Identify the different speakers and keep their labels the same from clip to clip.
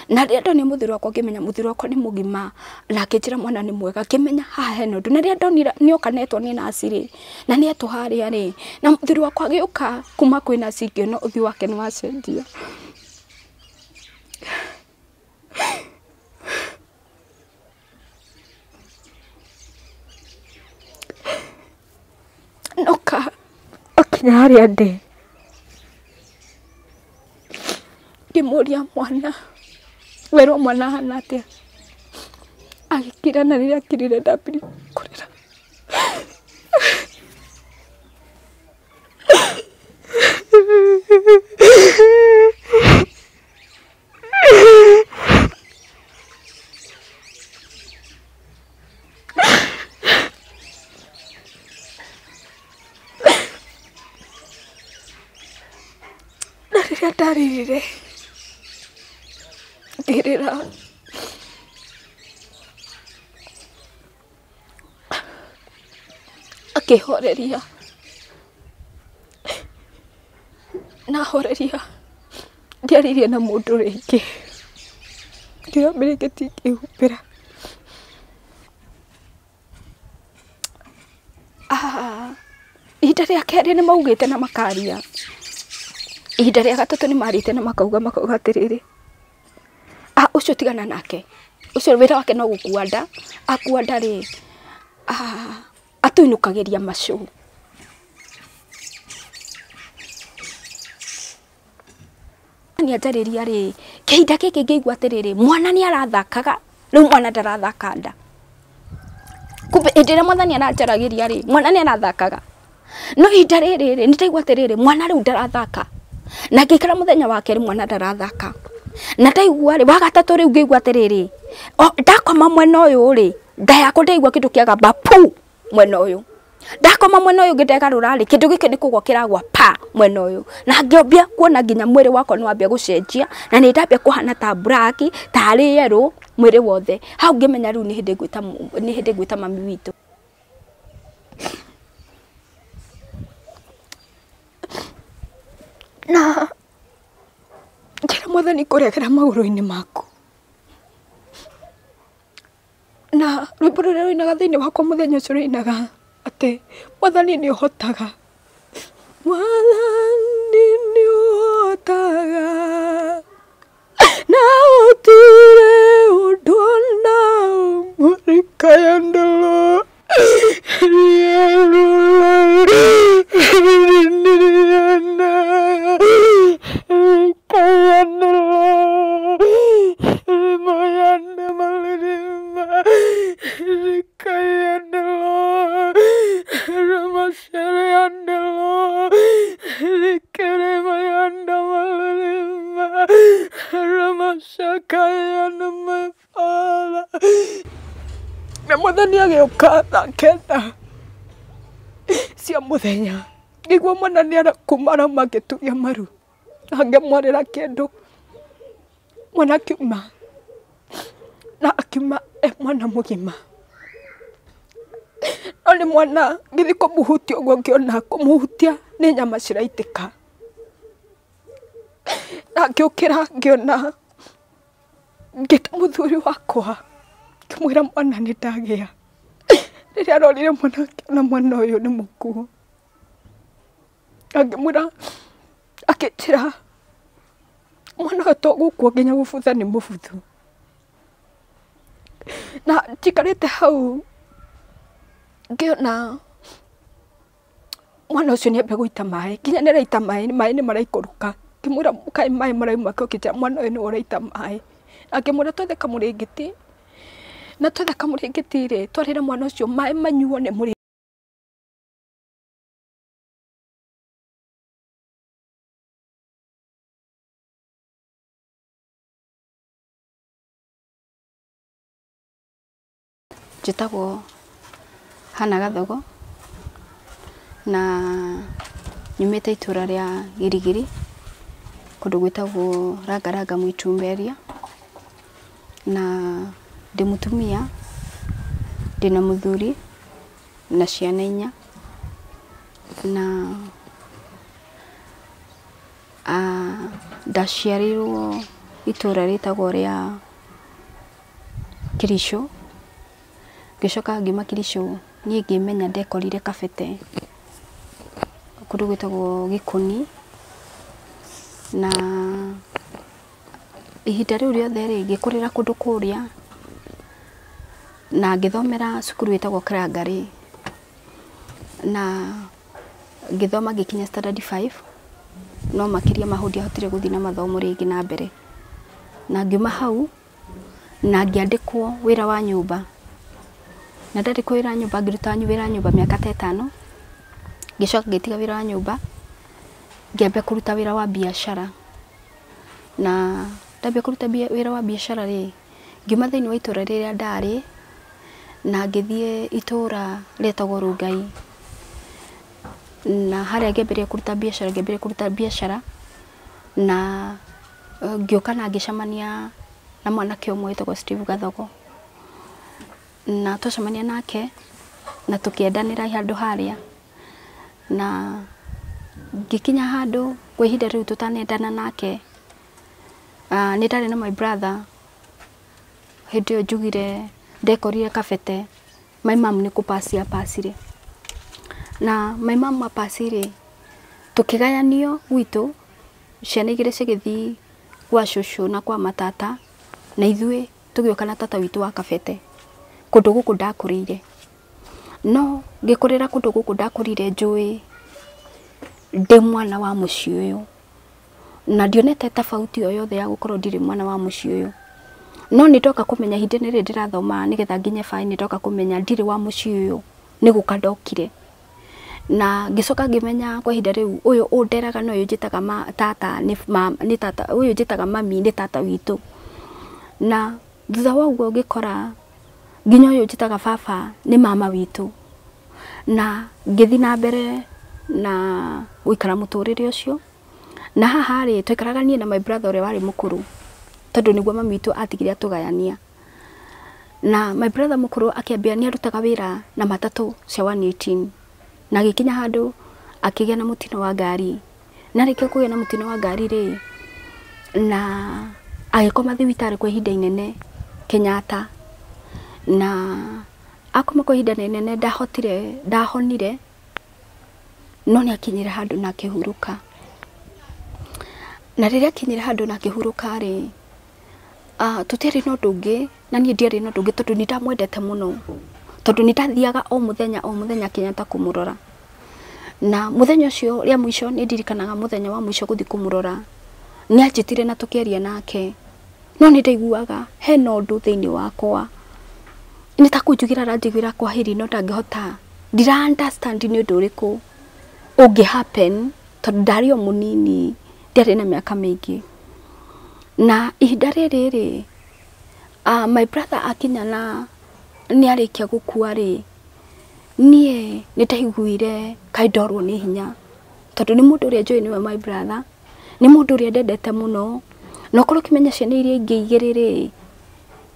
Speaker 1: Na rĩrĩa ndonire mũthuri wakwa ngĩmenya mũthuri wakwa nĩ mũgima na akĩnjĩra mwana nĩ mwega, ngĩmenya haha hena ũndũ. Na rĩrĩa ndonire nĩoka netwo nĩ naci rĩ, na nĩetwo harĩa rĩ, na mũthuri wakwa agĩũka kuma kwĩ naci ngĩona ũthiũ wake nĩ wacenjia. Noka akinya harĩa ndĩ ngĩmũria mwana werwo mwana ahana atĩa, agĩkira na rĩrĩa akirire ndambirie kũrĩra. Na rĩrĩa ndarĩrire ngĩrĩra akĩhoreria na horeria ndiaririe na mũndũ rĩngĩ, ngĩoya mĩrĩngĩti ngĩhumbĩra. Ihinda rĩa kerĩ nĩ maugĩte na makaria, ihinda rĩa gatatũ nĩ marĩte na makauga atĩrĩrĩ, ũcio tigana nake, ũcio wĩra wake no gũkua nda, akua nda rĩ atũinũkagĩria macũ. Nĩanjarĩria rĩ, kĩhinda gĩkĩ ngĩigua atĩrĩrĩ, mwana nĩ arathakaga, rĩu mwana ndarathaka nda. Kumbe hĩndĩ ĩrĩa mwathani aranjaragĩria rĩ, mwana nĩ arathakaga. No ihinda rĩrĩ rĩ, nĩndaigua atĩrĩrĩ, mwana rĩu ndarathaka. Na ngĩikara mũthenya wa kerĩ mwana ndarathaka. Na ndaigua rĩ, wa gatatũ rĩu ngĩigua atĩrĩrĩ, ndakoma mwena ũyũ rĩ, nda yakwa ndaigua kĩndũ kĩagamba pu mwena ũyũ. Ndakoma mwena ũyũ ndengarũra rĩ, kĩndũ gĩkĩ nĩ kũgwa kĩragwa pa mwena ũyũ. Na ngĩambia kuona nginya mwĩrĩ wakwa nĩ wambia gũcenjia, na nĩ ndambia kũhana ta black, tarĩ yellow mwĩrĩ wothe. Hau ngĩmenya rĩu nĩ hĩndĩ ngwĩta mami witũ. Na njĩra mwathani kũregera magũrũ-inĩ maku. Na rwĩmbo rũrĩa rũinaga thĩinĩ wakwa mũthenya ũcio rũinaga atĩ mwathani nĩ ũhotaga, mwathani nĩ ũhotaga, na gũtirĩ ũndũ ona ũmwe Na mwathani agĩũka thaa kenda cia mũthenya, ngĩigua mwana nĩ kuma arauma ngĩturia maru, na ngĩmwarĩra kĩndũ. Mwana akiuma, na akiuma e mwana mũgima. No nĩ mwana ngĩthiĩ kũmũhutia ũguo ngĩona kũmũhutia nĩ nyama ciraitĩka. Na ngĩũkĩra ngĩona ngĩta mũthuri wakwa ngĩmwĩra mwana nĩ ndagĩa. Rĩrĩa arorire mwana akĩona mwana ũyũ nĩ mũkuũ. Ngĩmwĩra akĩnjĩra mwana ũyũ to gũkua nginya gũbutha nĩ mũbuthu. Na njikarĩte hau ngĩona mwana ũcio nĩ ambia gũita maĩ, nginya nĩ araita maĩ, maĩ nĩ maraikũrũka. Ngĩmwĩra kaĩ maĩ marauma kũ, akĩnjĩra mwana ũyũ nĩwe ũraita maĩ. Na ngĩmwĩra twethe kamũrĩngĩti, na twetha kamũrĩngĩti rĩ, twarĩre mwana ũcio maĩ manyuo nĩ mũrĩngĩti. Njĩtagwo Hannah Gathogo na nyumĩte itũra rĩa Girigiri kũndũ gwĩtagwo Rangaranga Mwitumberia, na ndĩ mũtumia, ndĩna mũthuri na ciana inya, na ndaciarĩirwo itũra rĩtagwo rĩa Kericho. Ngĩcoka ngiuma Kericho niĩ ngĩmenya ndekorire Kabete kũndũ gwĩtagwo Gĩkũni. Na ihinda rĩu rĩothe rĩ, ngĩkũrĩra kũndũ kũrĩa na ngĩthomera cukuru ĩtagwo Krangarĩ, na ngĩthoma ngĩkinya standard 5, no makĩria ma hau ndiahotire gũthiĩ na mathomo rĩngĩ na mbere. Na ngiuma hau na ngĩandĩkwo wĩra wa nyũmba, na ndandĩkwo wĩra wa nyũmba ngĩruta wĩra wa nyũmba mĩaka ta 5, ngĩcoka ngĩtiga wĩra wa nyũmba ngĩambia kũruta wĩra wa biacara. Na ndambia kũruta wĩra wa biacara rĩ, ngiuma thĩinĩ wa itũra rĩrĩa ndarĩ na ngĩthiĩ itũra rĩetagwo Rongai, na harĩa ngĩambĩrĩria kũruta biacara, ngĩambĩrĩria kũruta biacara na ngĩũka na ngĩcemania na mwanake ũmwe wĩtagwo Steve Gathogo, na twacemania nake na tũkĩendanĩra handũ harĩa, na ngĩkinya handũ kwa ihinda rĩu tũtanendana nake. Nĩ ndarĩ na my brother hĩndĩ ĩyo njugire ndekorire Kabete, my mom nĩ kũpasi apacire, na my mom apasi rĩ, tũkĩgayanio gwitũ, ciana igĩrĩ cigĩthiĩ gwa cũcũ na kwa matata, na ithuĩ tũgĩũka na tata witũ wa Kabete kũndũ gũkũ ndakũrĩire. No ngĩkũrĩra kũndũ gũkũ ndakũrire njũĩ ndĩ mwana wa mũciĩ ũyũ, na ndionete tofauti o yothe ya gũkorwo ndirĩ mwana wa mũciĩ ũyũ. No nĩ ndoka kũmenya ihinda rĩrĩ ndĩrathoma nĩgetha nginye baĩ, nĩ ndoka kũmenya ndirĩ wa mũciĩ ũyũ, nĩ gũka ndokire. Na ngĩcoka ngĩmenya kwa ihinda rĩu ũyũ ũnderaga na ũyũ njĩtaga tata nĩ tata, ũyũ njĩtaga mami nĩ tata witũ. Na thutha wa ũguo ngĩkora nginya ũyũ njĩtaga baba nĩ mama witũ. Na ngĩthiĩ na mbere na gũikara mũtũrĩre ũcio. Na haha rĩ, twaikaraga niĩ na my brother ũrĩa warĩ mũkũrũ, tondũ nĩguo mami witũ atigire atũgayania. Na my brother mũkũrũ akĩambia nĩ arutaga wĩra na matatũ cia 118, na agĩkinya handũ akĩgĩa na mũtino wa ngari. Na arĩkia kũgĩa na mũtino wa ngari rĩ, na agĩkoma thibitarĩ kwa ihinda inene Kenyatta. Na akoma kwa ihinda inene ndahotire, ndahonire, no nĩ akinyire handũ na akĩhurũka. Na rĩrĩa akinyire handũ na akĩhurũka rĩ, tũtiarĩ na ũndũ ũngĩ, na niĩ ndiarĩ na ũndũ ũngĩ tondũ nĩ ndamwendete mũno, tondũ nĩ ndathiaga o mũthenya o mũthenya Kenyatta kũmũrora. Na mũthenya ũcio rĩa mũico nĩ ndirikanaga mũthenya wa mũico gũthiĩ kũmũrora, nĩ anjĩtire na tũkĩaria nake, no nĩ ndaiguaga hena ũndũ thĩinĩ wakwa nĩ ta kũnjugĩra aranjiguĩra kwahĩri, no ndangĩhota, ndira understand nĩ ũndũ ũrĩkũ ũngĩ happen, tondũ ndarĩ o mũnini, ndiarĩ na mĩaka mĩingĩ. Na ihinda rĩrĩ rĩ, my brother akinya na nĩ arĩkia gũkua rĩ, niĩ nĩ ndaiguire kaĩ ndorwo nĩ hinya, tondũ nĩ mũndũ ũrĩa njũĩ nĩwe my brother, nĩ mũndũ ũrĩa ndendete mũno, na ũkorwo ũkĩmenya ciana iria ingĩ igĩrĩ rĩ,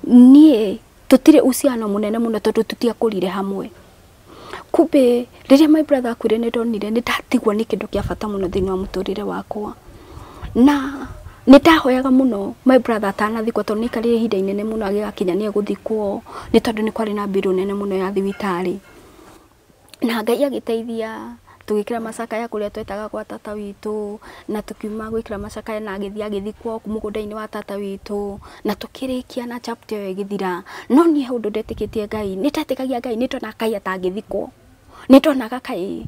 Speaker 1: niĩ tũtirĩ uhusiano mũnene mũno tondũ tũtiakũrire hamwe. Kumbe rĩrĩa my brother akuire nĩ ndonire nĩ ndatigwo nĩ kĩndũ kĩa bata mũno thĩinĩ wa mũtũrĩre wakwa. Na nĩ ndahoyaga mũno my brother atanathikwo, tondũ nĩ aikarire ihinda inene mũno agĩgakinya nĩ egũthikwo, nĩ tondũ nĩ kwarĩ na mbirũ nene mũno ya thibitarĩ. Na Ngai agĩteithia tũgĩkĩra macakaya kũrĩa twetaga gwa tata witũ, na tũkiuma gwĩkĩra macakaya na agĩthiĩ agĩthikwo mũgũnda-inĩ wa tata witũ, na tũkĩrĩkia na chapter ĩyo ĩgĩthira. No niĩ he ũndũ ndetĩkĩtie Ngai, nĩ ndetĩkagia Ngai, nĩ ndonaga Ngai atangĩthikwo, nĩ ndonaga Ngai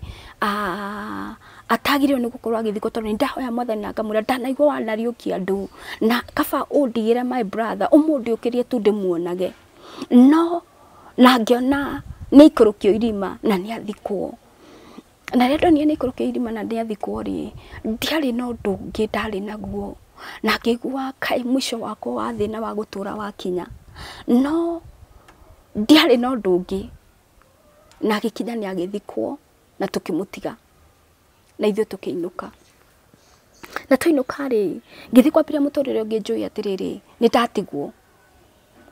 Speaker 1: atagĩrĩirwo nĩ gũkorwo agĩthikwo, tondũ nĩ ndahoya Mwathani na ngamwĩra ndanaigua wanariũkia andũ, na kaba ũndigĩre my brother ũmũndĩ ũkĩrie tu ndĩmuonage. No na ngĩona nĩ aikũrũkio irima na nĩ athikwo. Na rĩrĩa ndonire nĩ aikũrũkio irima na nĩ athikwo rĩ, ndiarĩ na ũndũ ũngĩ ndarĩ naguo, na ngĩigua kaĩ mũico wakwa wa thĩna wa gũtũra wakinya. No ndiarĩ na ũndũ ũngĩ, na agĩkinya nĩ agĩthikwo na tũkĩmũtiga, na ithuĩ tũkĩinũka. Na twainũka rĩ, ngĩthiĩ kwambĩrĩria mũtũrĩre ũngĩ njũĩ atĩrĩrĩ, nĩ ndatigwo.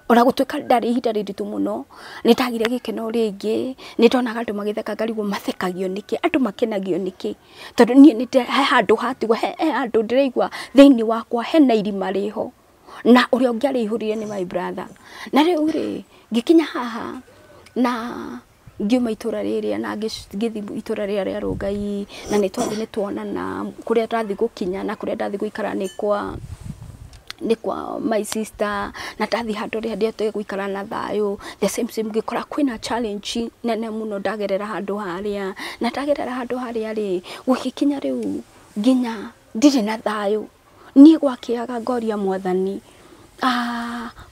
Speaker 1: Ona gũtuĩka ndarĩ ihinda rĩritũ mũno, nĩ ndagire gĩkeno rĩngĩ, nĩ ndonaga andũ magĩtheka ngarigwo mathekagio nĩkĩ, andũ makenagio nĩkĩ, tondũ niĩ he handũ hatigwo, he handũ ndĩraigua thĩinĩ wakwa hena irima rĩho. Na ũrĩa ũngĩ arĩihũrire nĩ my brother. Na rĩu rĩ, ngĩkinya haha na ngiuma itũra rĩrĩa na ngĩthiĩ itũra rĩrĩa rĩa Rũngai, na nĩ twathiĩ nĩ tuonana kũrĩa ndathiĩ gũkinya na kũrĩa ndathiĩ gũikara nĩ kwa my sister, na ndathiĩ handũ rĩa ndiahotire gũikara na thayũ. The same same ngĩkora kwĩna challenge nene mũno ndagerera handũ harĩa, na ndagerera handũ harĩa rĩ, gũgĩkinya rĩu nginya ndirĩ na thayũ. Niĩ gwakĩaga ngoria mwathani,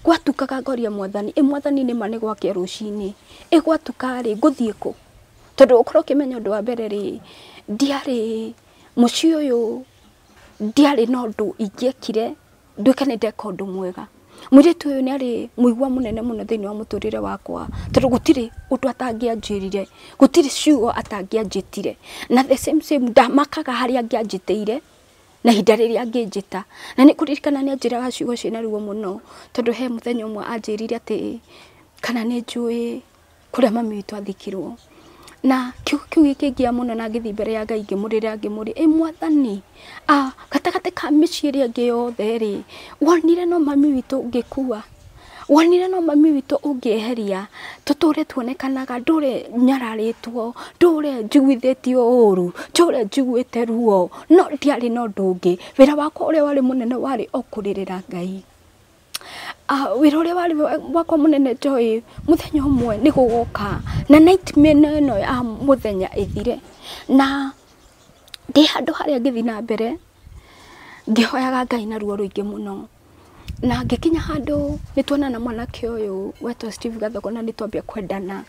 Speaker 1: gwatukaga ngoria mwathani, ĩ mwathani nĩ ma nĩ gwakĩa rũcinĩ, ĩ gwatuka rĩ ngũthiĩ kũ? Tondũ ũkorwo ũkĩmenya ũndũ wa mbere rĩ, ndiarĩ mũciĩ ũyũ, ndiarĩ na ũndũ ingĩekire nduĩke nĩ ndeka ũndũ mwega. Mũirĩtu ũyũ nĩ arĩ mũigua mũnene mũno thĩinĩ wa mũtũrĩre wakwa, tondũ gũtirĩ ũndũ atangĩanjĩrire, gũtirĩ ciugo atangĩanjĩtire. Na the same same ndamakaga harĩa angĩanjĩtĩire na ihinda rĩrĩa angĩnjĩta. Na nĩ kũririkana nĩ anjĩraga ciugo ciĩna ruo mũno, tondũ he mũthenya ũmwe anjĩrire atĩ kana nĩ njũĩ kũrĩa mami witũ athikirwo. Na kiugo kĩu gĩkĩngia mũno na ngĩthiĩ mbere ya Ngai ngĩmũrĩra ngĩmũria, ĩ mwathani, gatagatĩ ka mĩciĩ ĩrĩa ĩngĩ yothe rĩ, wonire no mami witũ ũngĩkua, wonire no mami witũ ũngĩeheria, tũtũre tuonekanaga, ndũre nyararĩtwo, ndũre njiguithĩtio ũru, ndũre njiguĩte ruo, no ndiarĩ na ũndũ ũngĩ. Wĩra wakwa ũrĩa warĩ mũnene warĩ o kũrĩrĩra Ngai. Wĩra ũrĩa warĩ wakwa mũnene Joy, mũthenya ũmwe nĩ gũgoka na nightmare ĩno ya mũthenya ĩthire. Na ndĩ handũ harĩa ngĩthiĩ na mbere ngĩhoyaga Ngai na ruo rũingĩ mũno. Na ngĩkinya handũ nĩ tuonana mwanake ũyũ wetwo Steve Gathogo na nĩ twambia kwendana,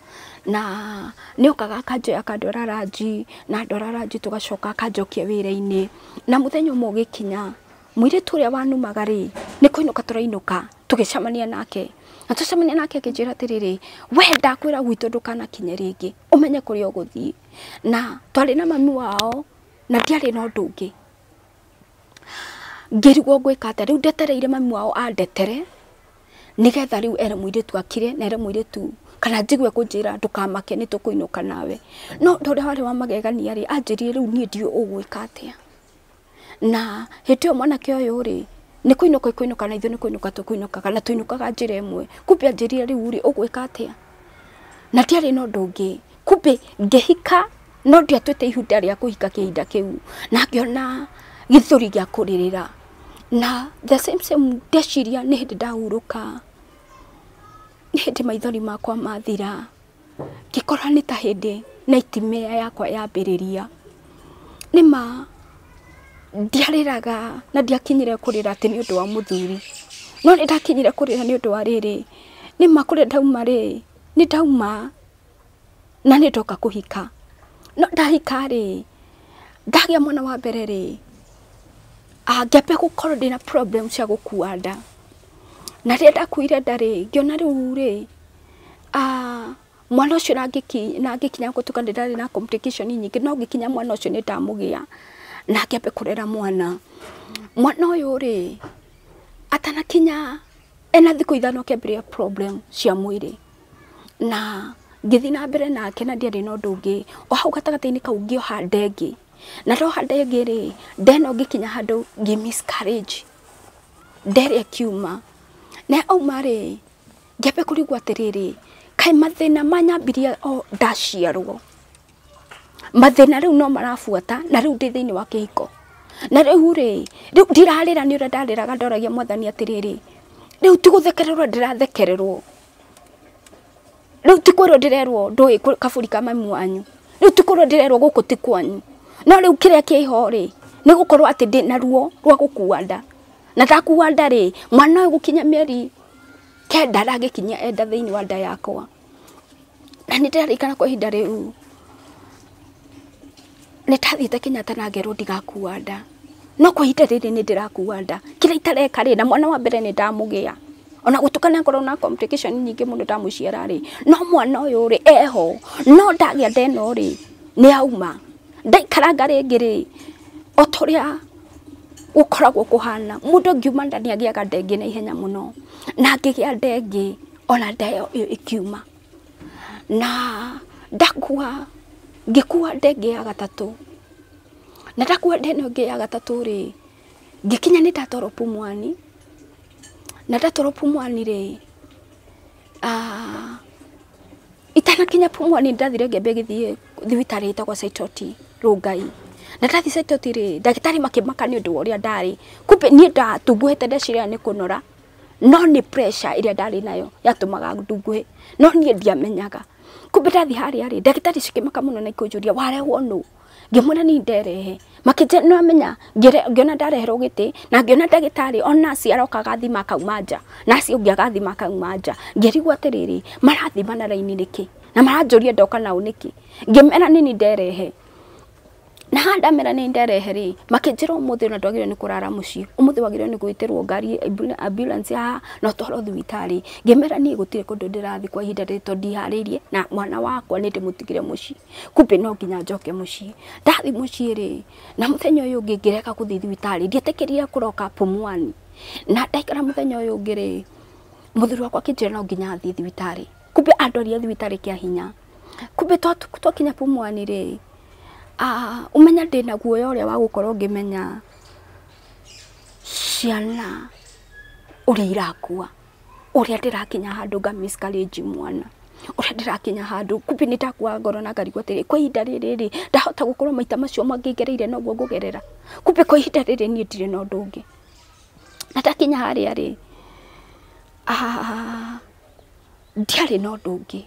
Speaker 1: na nĩ okaga akanjoya akandwara ranji, na andwara ranji tũgacoka akanjokia wĩra-inĩ. Na mũthenya ũmwe ũgĩkinya, mũirĩtu ũrĩa wanumaga rĩ, nĩ kũinũka tũrainũka, tũgĩcemania nake. Na twacemania nake akĩnjĩra atĩrĩrĩ, we ndakwĩra gwitũ ndũkanakinye rĩngĩ, ũmenye kũrĩa ũgũthiĩ. Na twarĩ na mami wao na ndiarĩ na ũndũ ũngĩ. Ngĩrigwo ngwĩka atĩa, rĩu ndetereire mami wao andetere nĩgetha rĩu ere mũirĩtu akire na ere mũirĩtu kana njigue kũnjĩra ndũkamake nĩ tũkũinũka nawe. No ũndũ ũrĩa warĩ wa magegania rĩ, anjĩrire rĩu niĩ ndiũĩ ũgwĩka atĩa. Na hĩndĩ ĩyo mwanake ũyũ rĩ, nĩ kũinũka kũinũka na ithuĩ nĩ kũinũka tũkũinũkaga na tũinũkaga njĩra ĩmwe. Kumbe anjĩrire rĩu rĩ, ũgwĩka atĩa? Na ndiarĩ na ũndũ ũngĩ. Kumbe ngĩhika, no ndiatuĩte ihinda rĩa kũhika kĩhinda kĩu, na ngĩona gĩthũri gĩa kũrĩrĩra. Na the same same ndeciria nĩ hĩndĩ ndahurũka, nĩ hĩndĩ maithori makwa mathira, ngĩkora nĩ ta hĩndĩ nightmare yakwa yambĩrĩria. Nĩ ma ndiarĩraga na ndiakinyire kũrĩra atĩ nĩ ũndũ wa mũthuri, no nĩ ndakinyire kũrĩra nĩ ũndũ wa rĩrĩ, nĩ ma kũrĩa ndauma rĩ, nĩ ndauma na nĩ ndoka kũhika. No ndahika rĩ, ndagĩa mwana wa mbere rĩ, ngĩambia gũkorwo ndĩna problem cia gũkua nda. Na rĩrĩa ndakuire nda rĩ, ngĩona rĩu rĩ, mwana ũcio na ngĩkinya gũtuĩka nĩ ndarĩ na complication nyingĩ, no ngĩkinya mwana ũcio nĩ ndamũgĩa na ngĩambia kũrera mwana. Mwana ũyũ rĩ, atanakinya ena thikũ 5 akĩambĩrĩria problem cia mwĩrĩ. Na ngĩthiĩ na mbere nake na ndiarĩ na ũndũ ũngĩ. O hau gatagatĩ-inĩ kau ngĩoha nda ĩngĩ. Na ndoha nda ĩngĩ rĩ, nda ĩno ngĩkinya handũ ngĩ miscarriage. Nda ĩrĩa ĩkiuma. Na auma rĩ, ngĩambia kũrigwo atĩrĩrĩ, kaĩ mathĩna manyambirie o ndaciarwo. Mathĩna rĩu no marabuata na rĩu ndĩ thĩinĩ wa kĩhiko. Na rĩu rĩ, rĩu ndirarĩra nĩ ũrĩa ndarĩraga ndoragia mwathani atĩrĩrĩ, rĩu ti gũthekererwo ndĩrathekererwo. Rĩu ti kwĩrwo ndĩrerwo ndũĩ kaburi ka mami wanyu. Rĩu ti kwĩrwo ndĩrerwo gũkũ ti kwanyu. No rĩu kĩrĩa kĩho rĩ, nĩ gũkorwo atĩ ndĩ na ruo rwa gũkua nda. Na ndakua nda rĩ, mwana ũyũ gũkinya mĩeri 9 ndagĩkinyia enda thĩinĩ wa nda yakwa. Na nĩ ndĩraririkana kwa ihinda rĩu, nĩ ndathiĩte Kenyatta na ngerwo ndigakua nda. No kwa ihinda rĩrĩ nĩ ndĩrakua nda. Kĩrĩa itareka rĩ, na mwana wa mbere nĩ ndamũgĩa. Ona gũtuĩka nĩ akorwo na complication nyingĩ mũno ndamũciara rĩ, no mwana ũyũ rĩ, eho. No ndagĩa nda ĩno rĩ, nĩ auma. Ndaikaranga rĩngĩ rĩ, o ta ũrĩa gũkoragwo kũhana, mũndũ angiuma nda nĩ agĩaga nda ĩngĩ na ihenya mũno. Na ngĩgĩa nda ĩngĩ, ona nda ĩyo ĩkiuma. Na ndakua, ngĩkua nda ĩngĩ ya gatatũ. Na ndakua nda ĩno ĩngĩ ya gatatũ rĩ, ngĩkinya nĩ ndatwarwo Pumwani. Na ndatwarwo Pumwani rĩ, itanakinya Pumwani ndathire ngĩambia gĩthiĩ thibitarĩ ĩtagwo Saitoti Rongai. Na ndathi Saitoti rĩ, ndagĩtarĩ makĩmaka nĩ ũndũ wa ũrĩa ndarĩ. Kumbe niĩ ndatunguhĩte ndeciria nĩ kũnora, no nĩ pressure ĩrĩa ndarĩ nayo yatũmaga ndunguhe, no niĩ ndiamenyaga. Kumbe ndathi harĩa rĩ, ndagĩtarĩ cikĩmaka mũno na ikũnjũria warehwo nũ? Ngĩmwĩra niĩ nderehe. Makĩnjĩra nĩ wamenya, ngĩona ndareherwo gĩtĩ na ngĩona ndagĩtarĩ o nurse aroka agathima akauma nja, nurse ũngĩ agathima akauma nja. Ngĩrigwo atĩrĩrĩ, marathima na raini nĩkĩ? Na maranjũria ndoka nao nĩkĩ? Ngĩmera nĩ niĩ nderehe. Na haha ndamera nĩ nderehe rĩ, makĩnjĩra ũmũthĩ ona ndwagĩrĩirwo nĩ kũrara mũciĩ, ũmũthĩ wagĩrĩirwo nĩ gwĩtĩrwo ngari ambulance haha na ũtwarwo thibitarĩ. Ngĩmera niĩ gũtirĩ kũndũ ndĩrathiĩ kwa ihinda rĩrĩ tondũ ndiharĩirie na mwana wakwa nĩ ndĩmũtigire mũciĩ, kumbe no nginya njoke mũciĩ. Ndathiĩ mũciĩ rĩ, na mũthenya ũyũ ũngĩ ngĩrega gũthiĩ thibitarĩ, ndietĩkĩrire kũroka Pumwani. Na ndaikara mũthenya ũyũ ũngĩ rĩ, mũthuri wakwa akĩnjĩra no nginya athiĩ thibitarĩ, kumbe andwarire thibitarĩ kĩa hinya. Kumbe twakinya Pumwani rĩ, umenya ndĩna guoya ũrĩa wa gũkorwo ngĩmenya ciana ũrĩa irakua, ũrĩa ndĩrakinya handũ nga miscarriage mwana, ũrĩa ndĩrakinya handũ kumbe nĩ ndakua ngoro na ngarigwo atĩrĩ, kwa ihinda rĩrĩ rĩ, ndahota gũkorwo maita macio mangĩ ngereire noguo ngũgerera. Kumbe kwa ihinda rĩrĩ niĩ ndirĩ na ũndũ ũngĩ. Na ndakinya harĩa rĩ, ndiarĩ na ũndũ ũngĩ.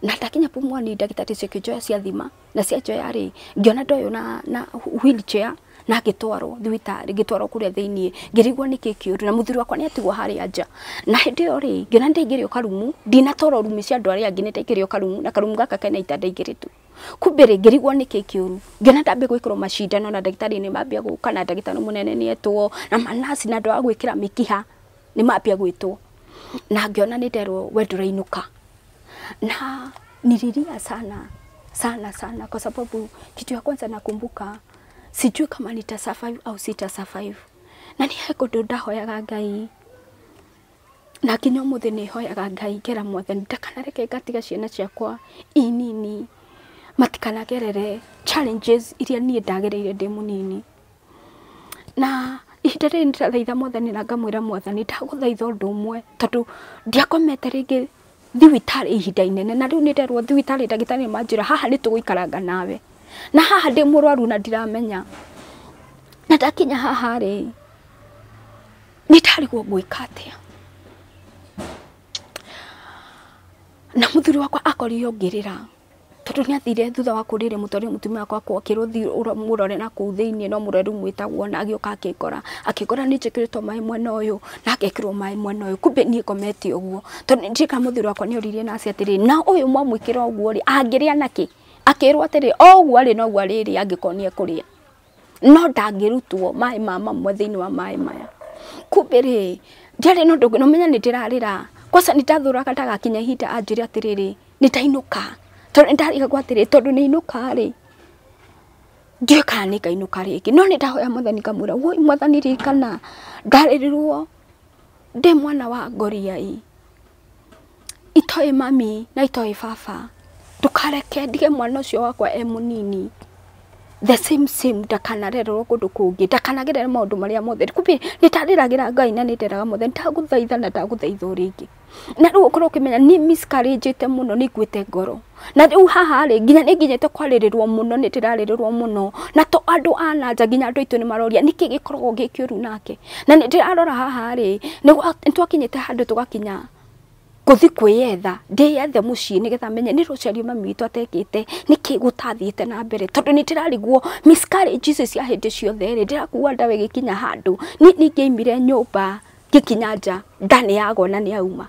Speaker 1: Na ndakinya Pumwani ndagĩtarĩ cikĩnjoya ciathima, na cianjoya rĩ, ngĩona ndoywo na wheelchair na ngĩtwarwo thibitarĩ, ngĩtwarwo kũrĩa thĩiniĩ, ngĩrigwo nĩkĩ kĩũru, na mũthuri wakwa nĩ atigwo harĩa nja. Na hĩndĩ ĩyo rĩ, ngĩona nĩ ndaingĩrio karumu, ndinatwarwo rumu cia andũ arĩa angĩ, nĩ ndaingĩrio karumu, na karumu gaka kena itanda igĩrĩ tu. Kumbe rĩ, ngĩrigwo nĩkĩ kĩũru, ngĩona ndambia gwĩkĩrwo macindano na ndagĩtarĩ nĩ mambia gũka, na ndagĩtarĩ mũnene nĩ etwo, na manasi na andũ a gwĩkĩra mĩkiha nĩ mambia gwĩtwo. Na ngĩona nĩ nderwo we ndũrainũka. Na nililia sana sana sana, kwa sababu kitu ya kwanza nakumbuka sijui kama nita survive au sita survive. Na nĩ he kũndũ ndahoyaga Ngai, na nginya ũmũthĩ nĩ hoyaga Ngai ngera Mwathani ndakanareke ngatiga ciana ciakwa inini matikanagerere challenges iria niĩ ndagereire ndĩ mũnini. Na ihinda rĩrĩ nĩndĩrathaitha Mwathani na ngamwĩra Mwathani ndagũthaitha ũndũ ũmwe, tondũ ndiakomete rĩngĩ thibitarĩ ihinda inene, na rĩu nĩ nderwo thibitarĩ ndagĩtarĩ nĩmanjĩra haha nĩ tũgũikaranga nawe, na haha ndĩ mũrwaru na ndiramenya. Na ndakinya haha rĩ, nĩ ndarigwo ngwĩka atĩa. Na mũthuri wakwa akorire ngĩrĩra, tondũ nĩ athire thutha wa kũrĩrĩ mũtwarire mũtumia wakwa akĩrwo thiĩ mũrore na kũu thĩiniĩ, no mũrore rumu ĩtagwo, na agĩũka akĩngora nĩ njĩkĩrĩtwo maĩ mwena ũyũ na ngekĩrwo maĩ mwena ũyũ, kumbe niĩ ngomete ũguo. Tondũ ndirikana mũthuri wakwa nĩ oririe nurse atĩrĩ, na ũyũ mwamwĩkĩra ũguo rĩ, angĩrĩa nakĩ? Akĩrwo atĩrĩ, o ũguo arĩ noguo arĩrĩa angĩkorwo nĩ ekũrĩa, no ndangĩrutwo maĩ ma mamwe thĩinĩ wa maĩ maya. Kumbe rĩ, ndiarĩ na ũndũ ũngĩ, na ũmenye nĩ ndĩrarĩra. Kwanza nĩ ndathũraga ndagakinya ihinda anjĩre atĩrĩrĩ, nĩ ndainũka. Tondũ nĩ ndarigagwo atĩrĩ, tondũ nĩ inũka rĩ, ndiũĩ kana nĩ ngainũka rĩngĩ. No nĩ ndahoya Mwathani ngamwĩra, woi Mwathani ririkana ndarĩrirwo ndĩ mwana wa ngoriai, itoĩ mami na itoĩ baba, ndũkareke ndige mwana ũcio wakwa e mũnini, the same same, ndakanarererwo kũndũ kũngĩ, ndakanagerere maũndũ marĩa mothe. Kumbe nĩ ndarĩragĩra Ngai na nĩ nderaga Mwathani ndagũthaitha na ndagũthaitha o rĩngĩ. Na rĩu ũkorwo ũkĩmenya nĩ miscarriage mũno, nĩ nguĩte ngoro. Na rĩu haha rĩ, nginya nĩ nginyĩte kwarĩrĩrwo mũno, nĩ ndĩrarĩrĩrwo mũno, na to andũ a na nja, nginya andũ aitũ nĩ maroria nĩkĩ gĩkoragwo gĩ kĩũru nake. Na nĩ ndĩrarora haha rĩ, nĩ twakinyĩte handũ tũgakinya gũthiĩ kwĩyetha, ndĩyethe mũciĩ nĩgetha menye nĩ rũciario mami witũ atekĩte, nĩkĩ gũtathiĩte na mbere, tondũ nĩ ndĩrarigwo miscarriage ici cia hĩndĩ ciothe rĩ, ndĩrakua ndawa ĩgĩkinya handũ niĩ ningĩaimire nyũmba ngĩkinya nja, nda nĩ yagwa na nĩ yauma.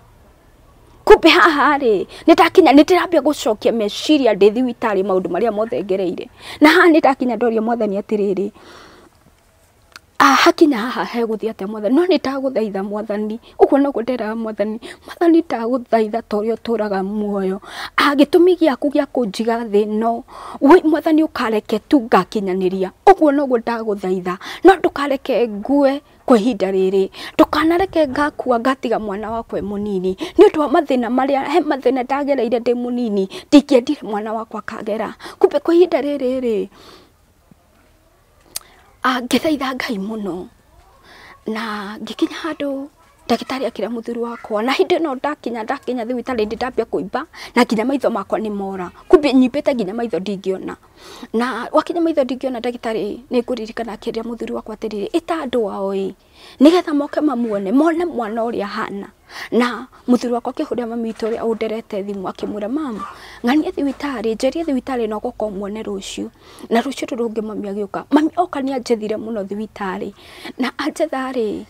Speaker 1: Kumbe haha rĩ, nĩ ndakinya nĩ ndĩrambia gũcokia meciria ndĩ thibitarĩ maũndũ marĩa mothe ngereire. Na haha nĩ ndakinya ndoria Mwathani atĩrĩrĩ, hakinya haha hegũthiĩ atĩa Mwathani? No nĩ ndagũthaitha Mwathani, ũguo noguo nderaga Mwathani, Mwathani ndagũthaitha ta ũrĩa ũtũraga muoyo, gĩtũmi gĩaku gĩa kũnjiga thĩ ĩno, woi Mwathani ũkareke tu ngakinyanĩria, ũguo noguo ndagũthaitha, no ndũkareke ngue kwa ihinda rĩrĩ, ndũkanareke ngakua ngatiga mwana wakwa e mũnini, nĩ ũndũ wa mathĩna marĩa, he mathĩna ndagereire ndĩ mũnini, ndingĩendire mwana wakwa akagera. Kumbe kwa ihinda rĩrĩ rĩ, ngĩthaitha Ngai mũno, na ngĩkinya handũ Ndagĩtarĩ akĩra mũthuri wakwa na hĩndĩ ĩno ndakinya thibitarĩ ndambia kũimba na nginya maitho makwa nĩ mora kumbe nyimbĩte nginya maitho ndingĩona na wakinya maitho ndingĩona ndagĩtarĩ nĩ ngũririkana akĩra mũthuri wakwa atĩrĩrĩ ĩta andũ ao ĩ nĩgetha moke mamuone mone mwana ũrĩa ahana na mũthuri wakwa akĩhũrĩra mami witũ ũrĩa ũnderete thimũ akĩmwĩra mamu ng'ania thibitarĩ njerie thibitarĩ na ũgoka ũmuone rũciũ na rũciũ rũrũ rũngĩ mami agĩũka mami oka nĩ anjethire mũno thibitarĩ na anjetha rĩ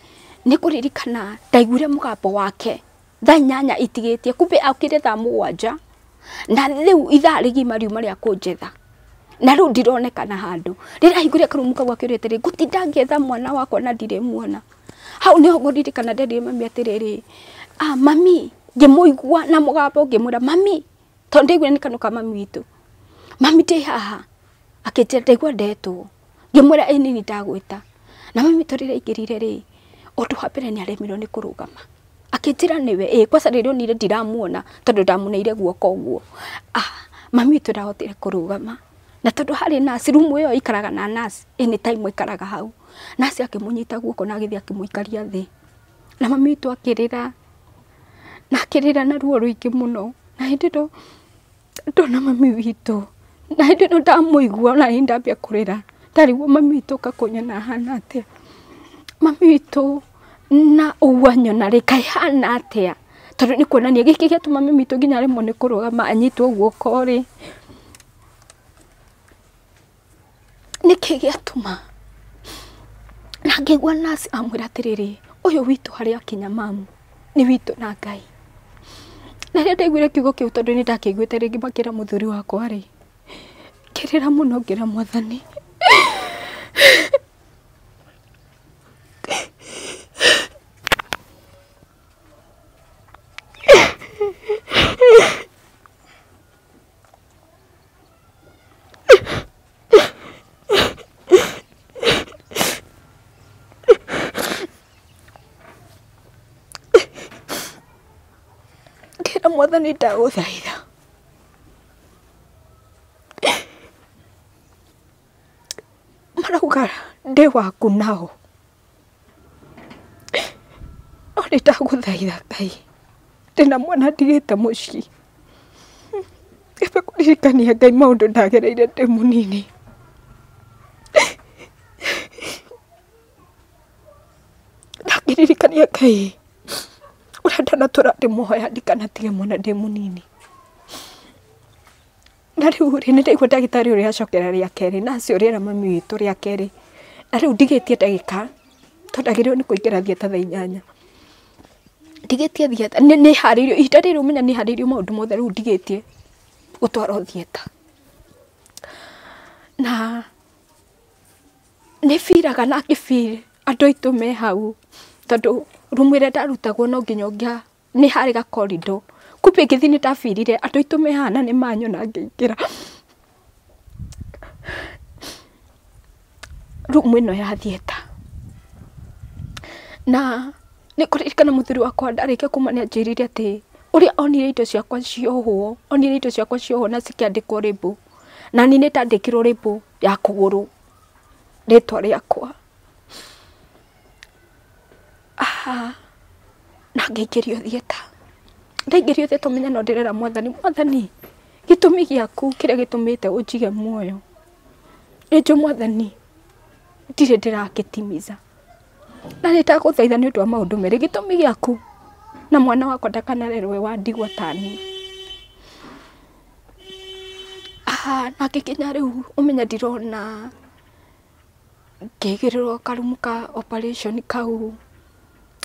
Speaker 1: nĩ kũririkana ndaiguire mũgambo wake thaa 8 itigĩtie kumbe aukire thaa 7 na rĩu ithaa rĩgima riuma rĩa kũnjetha na rĩu ndironekana handũ rĩrĩa ahingũrire karumu kau akĩũria atĩrĩ ngũtinda ngĩetha mwana wakwa na ndirĩ muona hau nĩho ngũririkana nderire mami atĩrĩrĩ ah mami ngĩmũigua na mũgambo ngĩmwĩra mami tondũ ndaiguire nĩ kanua ka mami witũ mami ndĩ haha akĩnjĩra ndaigua ndetwo ngĩmwĩra ĩ nini ndagwĩta na mami witũ rĩrĩa aingĩrire rĩ ũndũ wa mbere nĩ aremirwo nĩ kũrũgama akĩnjĩra nĩwe ĩ kwanza rĩrĩa onire ndiramuona tondũ ndamuneire guoko ũguo ah mami witũ ndahotire kũrũgama na tondũ harĩ nurse rumu ĩyo ikaraga na nurse anytime ikaraga hau nurse akĩmũnyita guoko na agĩthiĩ akĩmũikaria thĩ na mami witũ akĩrĩra na akĩrĩra na ruo rũingĩ mũno na hĩndĩ ĩno ndona mami witũ na hĩndĩ ĩno ndamũigua ona niĩ ndambia kũrĩra ndarigwo mami witũ ũka kũnyona ahana atĩa mami witũ na ũguo anyona rĩ kaĩ hana atĩa tondũ nĩ kuonania gĩkĩ gĩatũma mami witũ nginya aremwo nĩ kũrũgama anyitwo guoko rĩ nĩkĩ gĩatũma na ngĩigua nurse amwĩra atĩrĩrĩ ũyũ witũ harĩa akinya mamu nĩ witũ na Ngai na rĩrĩa ndaiguire kiugo kĩu tondũ nĩ ndakĩiguĩte rĩngĩ makĩra mũthuri wakwa rĩ ngĩrĩra mũno ngĩra mwathani ngĩra mwathani ndagũthaitha marauga ndĩ waku nao no nĩ ndagũthaitha Ngai ndĩna mwana ndigĩte mũciĩ ngĩamba kũririkania Ngai maũndũ ndagereire ndĩ mũnini na ngĩririkania Ngai ũrĩa ndanatũra ndĩmũhoya ndikanatige mwana ndĩ mũnini na rĩu rĩ nĩ ndaigua ndagĩtarĩ ũrĩa acokera rĩa kerĩ nurse ũrĩa era mami witũ rĩa kerĩ na rĩu ndigĩtie ndagĩka tondũ ndagĩrĩirwo nĩ kũingĩra theatre thaa 8 ndigĩtie theatre nĩ harĩirio ihinda rĩrĩ ũmenya nĩ harĩirio maũndũ mothe rĩu ndigĩtie gũtwarwo theatre na nĩ biraga na ngĩbiri andũ aitũ me hau tondũ rumu ĩrĩa ndarutagwo no nginya ũngĩa nĩ harĩ ga corridor kumbe ngĩthiĩ nĩ ndabirire andũ aitũ me haha na nĩ manyona ngĩingĩra rumu ĩno ya theatre na nĩ kũririkana mũthuri wakwa ndarĩkia kuma nĩ anjĩrire atĩ ũrĩa onire indo ciakwa ciohwo onire indo ciakwa ciohwo na cikĩandĩkwo rĩmbũ na niĩ nĩ ndandĩkirwo rĩmbũ ya kũgũrũ rĩtwa rĩakwa aha na ngĩingĩrio theatre ndaingĩrio theatre ũmenye no ndĩrera mwathani mwathani gĩtũmi gĩaku kĩrĩa gĩtũmĩte ũnjige muoyo nĩnjũĩ mwathani ndirĩ ndĩrakĩtimiza na nĩ ndagũthaitha nĩ ũndũ wa maũndũ merĩ gĩtũmi gĩaku na mwana wakwa ndakanarerwo wa ndigwa ta niĩ aha na ngĩkinya rĩu ũmenya ndirona ngĩigĩrĩrwo karumu ka operation kau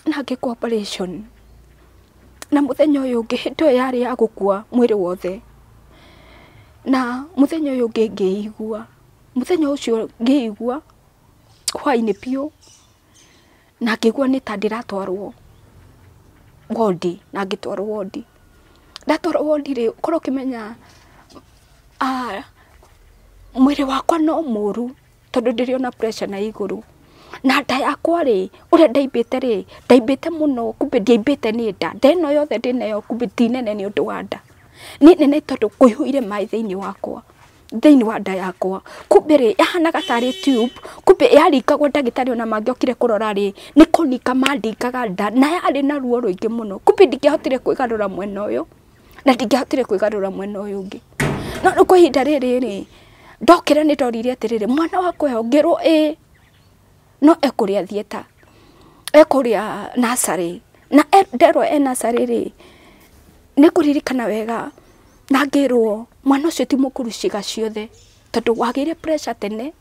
Speaker 1: na ngĩkwo operation na mũthenya ũyũ ũngĩ hĩndĩ ĩyo yarĩ ya gũkua mwĩrĩ wothe na mũthenya ũyũ ũngĩ ngĩigua mũthenya ũcio ngĩigua hwainĩ biũ na ngĩigua nĩ ta ndĩratwarwo wondi na ngĩtwarwo wondi ndatwarwo wondi rĩ ũkorwo ũkĩmenya mwĩrĩ wakwa no mũru tondũ ndĩrĩ ona pressure na igũrũ na nda yakwa rĩ ũrĩa ndaimbĩte rĩ ndaimbĩte mũno kumbe ndiaimbĩte nĩ nda nda ĩno yothe ndĩnayo kumbe ti nene nĩ ũndũ wa nda nĩ nene tondũ kũihũire maĩ thĩinĩ wakwa thĩinĩ wa nda yakwa. Kumbe rĩ yahanaga tarĩ tube, kumbe yaringagwo ndagĩtarĩ ona mangĩokire kũrora rĩ nĩ kũninga mandingaga nda, na yarĩ na ruo rũingĩ mũno. Kumbe ndingĩahotire kwĩgarũra mwena ũyũ na ndingĩahotire kwĩgarũra mwena ũyũ ũngĩ. No rĩu kwa ihinda rĩrĩ rĩ ndokĩra nĩ ndorire atĩrĩrĩ, mwana wakwa eho? Ngĩrwo ĩĩ, no ekũrĩa theatre, ekũrĩa nursery. Na nderwo e nursery rĩ nĩ kũririkana wega, na ngĩrwo mwana ũcio ti mũkũru ciĩga ciothe tondũ wagĩire pressure tene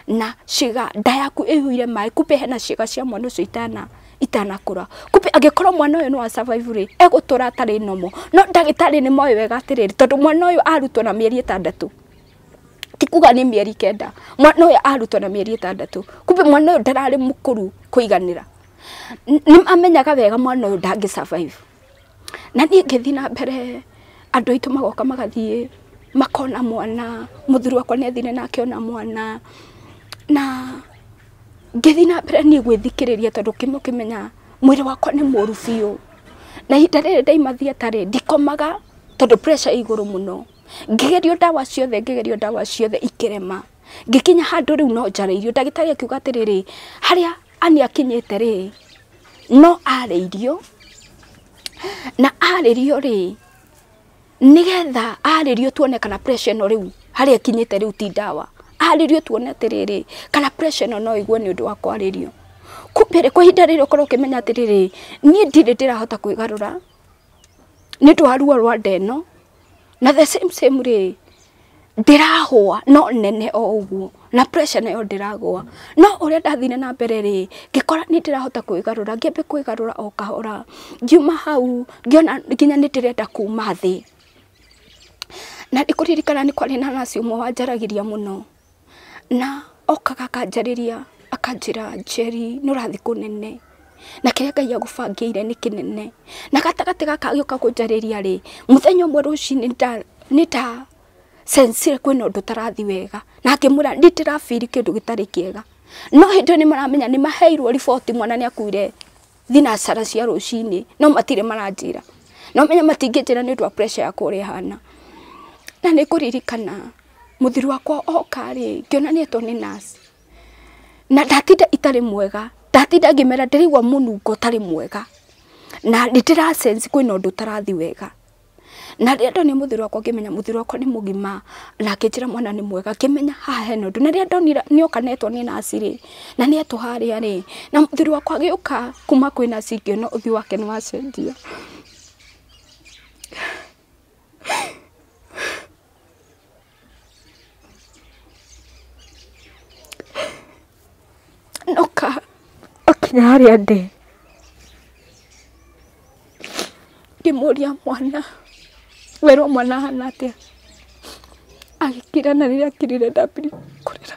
Speaker 1: na ciĩga nda yaku ĩihũire maĩ, kumbe hena ciĩga cia mwana ũcio itanakũra. Kumbe angĩkorwo mwana ũyũ no a survive rĩ egũtũra atarĩ normal. No ndagĩtarĩ nĩ moĩ wega atĩrĩrĩ, tondũ mwana ũyũ arutwo na mĩeri 6, ti kuga nĩ mĩeri 9, mwana ũyũ arutwo na mĩeri 6, kumbe mwana ũyũ ndararĩ mũkũru kũiganĩra. Nĩ amenyaga wega mwana ũyũ ndangĩ survive. Na niĩ ngĩthiĩ na mbere, andũ aitũ magoka magathiĩ makona mwana, mũthuri wakwa nĩ athire na akĩona mwana, na ngĩthiĩ na mbere niĩ gwĩthikĩrĩria tondũ kĩmwe kĩmenya mwĩrĩ wakwa nĩ mũru biũ. Na ihinda rĩrĩ ndaima theatre rĩ ndikomaga tondũ pressure ĩ igũrũ mũno. Ngĩgerio ndawa ciothe, ngĩgerio ndawa ciothe ikĩrema. Ngĩkinya handũ rĩu no njarĩirio, ndagĩtarĩ akiuga atĩrĩrĩ, harĩa Ann akinyĩte rĩ no arĩirio, na arĩrio rĩ nĩgetha arĩrio tuone kana pressure ĩno rĩu harĩa ĩkinyĩte rĩu ti ndawa, arĩrio tuone atĩrĩrĩ kana pressure ĩno no ĩgwe nĩ ũndũ wa kwarĩrio. Kumbe rĩ kwa ihinda rĩrĩ ũkorwo ũkĩmenya atĩrĩrĩ, niĩ ndirĩ ndĩrahota kwĩgarũra nĩ ũndũ wa ruo rwa nda ĩno, na the same same rĩ ndĩrahũa no nene o ũguo, na pressure nayo ndĩragũa. No ũrĩa ndathire na mbere rĩ ngĩkora nĩ ndĩrahota kwĩgarũra, ngĩambia kwĩgarũra o kahora. Ngiuma hau ngĩona nginya nĩ ndĩrenda kuma thĩ. Na ndikũririkana nĩ kwarĩ na nurse ũmwe wanjaragĩria mũno, na okaga akanjarĩria akanjĩra, Njeri nĩ ũrathiĩ kũnene na kĩrĩa Ngai agũbangĩire nĩ kĩnene. Na gatagatĩ gaka agĩũka kũnjarĩria rĩ, mũthenya ũmwe rũcinĩ nĩ nda sensire kwĩna ũndũ ũtarathiĩ wega, na ngĩmwĩra nĩ ndĩrabiri kĩndũ gĩtarĩ kĩega. No hĩndĩ ĩyo nĩ maramenya nĩ maheirwo riboti mwana nĩ akuire thinacara cia rũcinĩ, no matirĩ maranjĩra. No menya matingĩnjĩra nĩ ũndũ wa pressure yakwa ũrĩa ĩhana. Na nĩ ngũririkana mũthuri wakwa oka rĩ ngĩona nĩ etwo nĩ nurse, na ndatinda itarĩ mwega, ndatinda ngĩmera ndĩraigua mũnungo ũtarĩ mwega, na nĩ ndĩra sense kwĩna ũndũ ũtarathiĩ wega. Na rĩrĩa ndonire mũthuri wakwa ngĩmenya mũthuri wakwa nĩ mũgima, na akĩnjĩra mwana nĩ mwega, ngĩmenya haha hena ũndũ. Na rĩrĩa ndonire nĩoka netwo nĩ nurse rĩ, na nĩetwo harĩa rĩ, na mũthuri wakwa agĩũka kuma kwĩ nurse, ngĩona ũthiũ wake nĩ wacenjia. Noka akinya harĩa ndĩ ngĩmũria mwana, werwo mwana ahana atĩa, agĩkira, na rĩrĩa akirire ndambirie kũrĩra.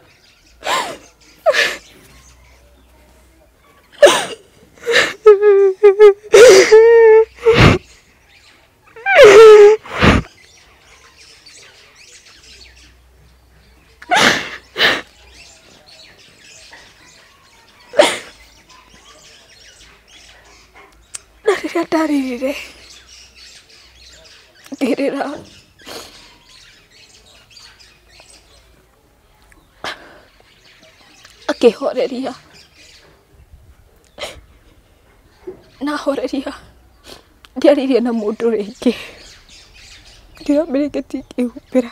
Speaker 1: Na rĩrĩa ndarĩrire ngĩrĩra, akĩhoreria, na ahoreria ndiaririe na mũndũ rĩngĩ, ngĩoya mĩrĩngĩti ngĩhumbĩra.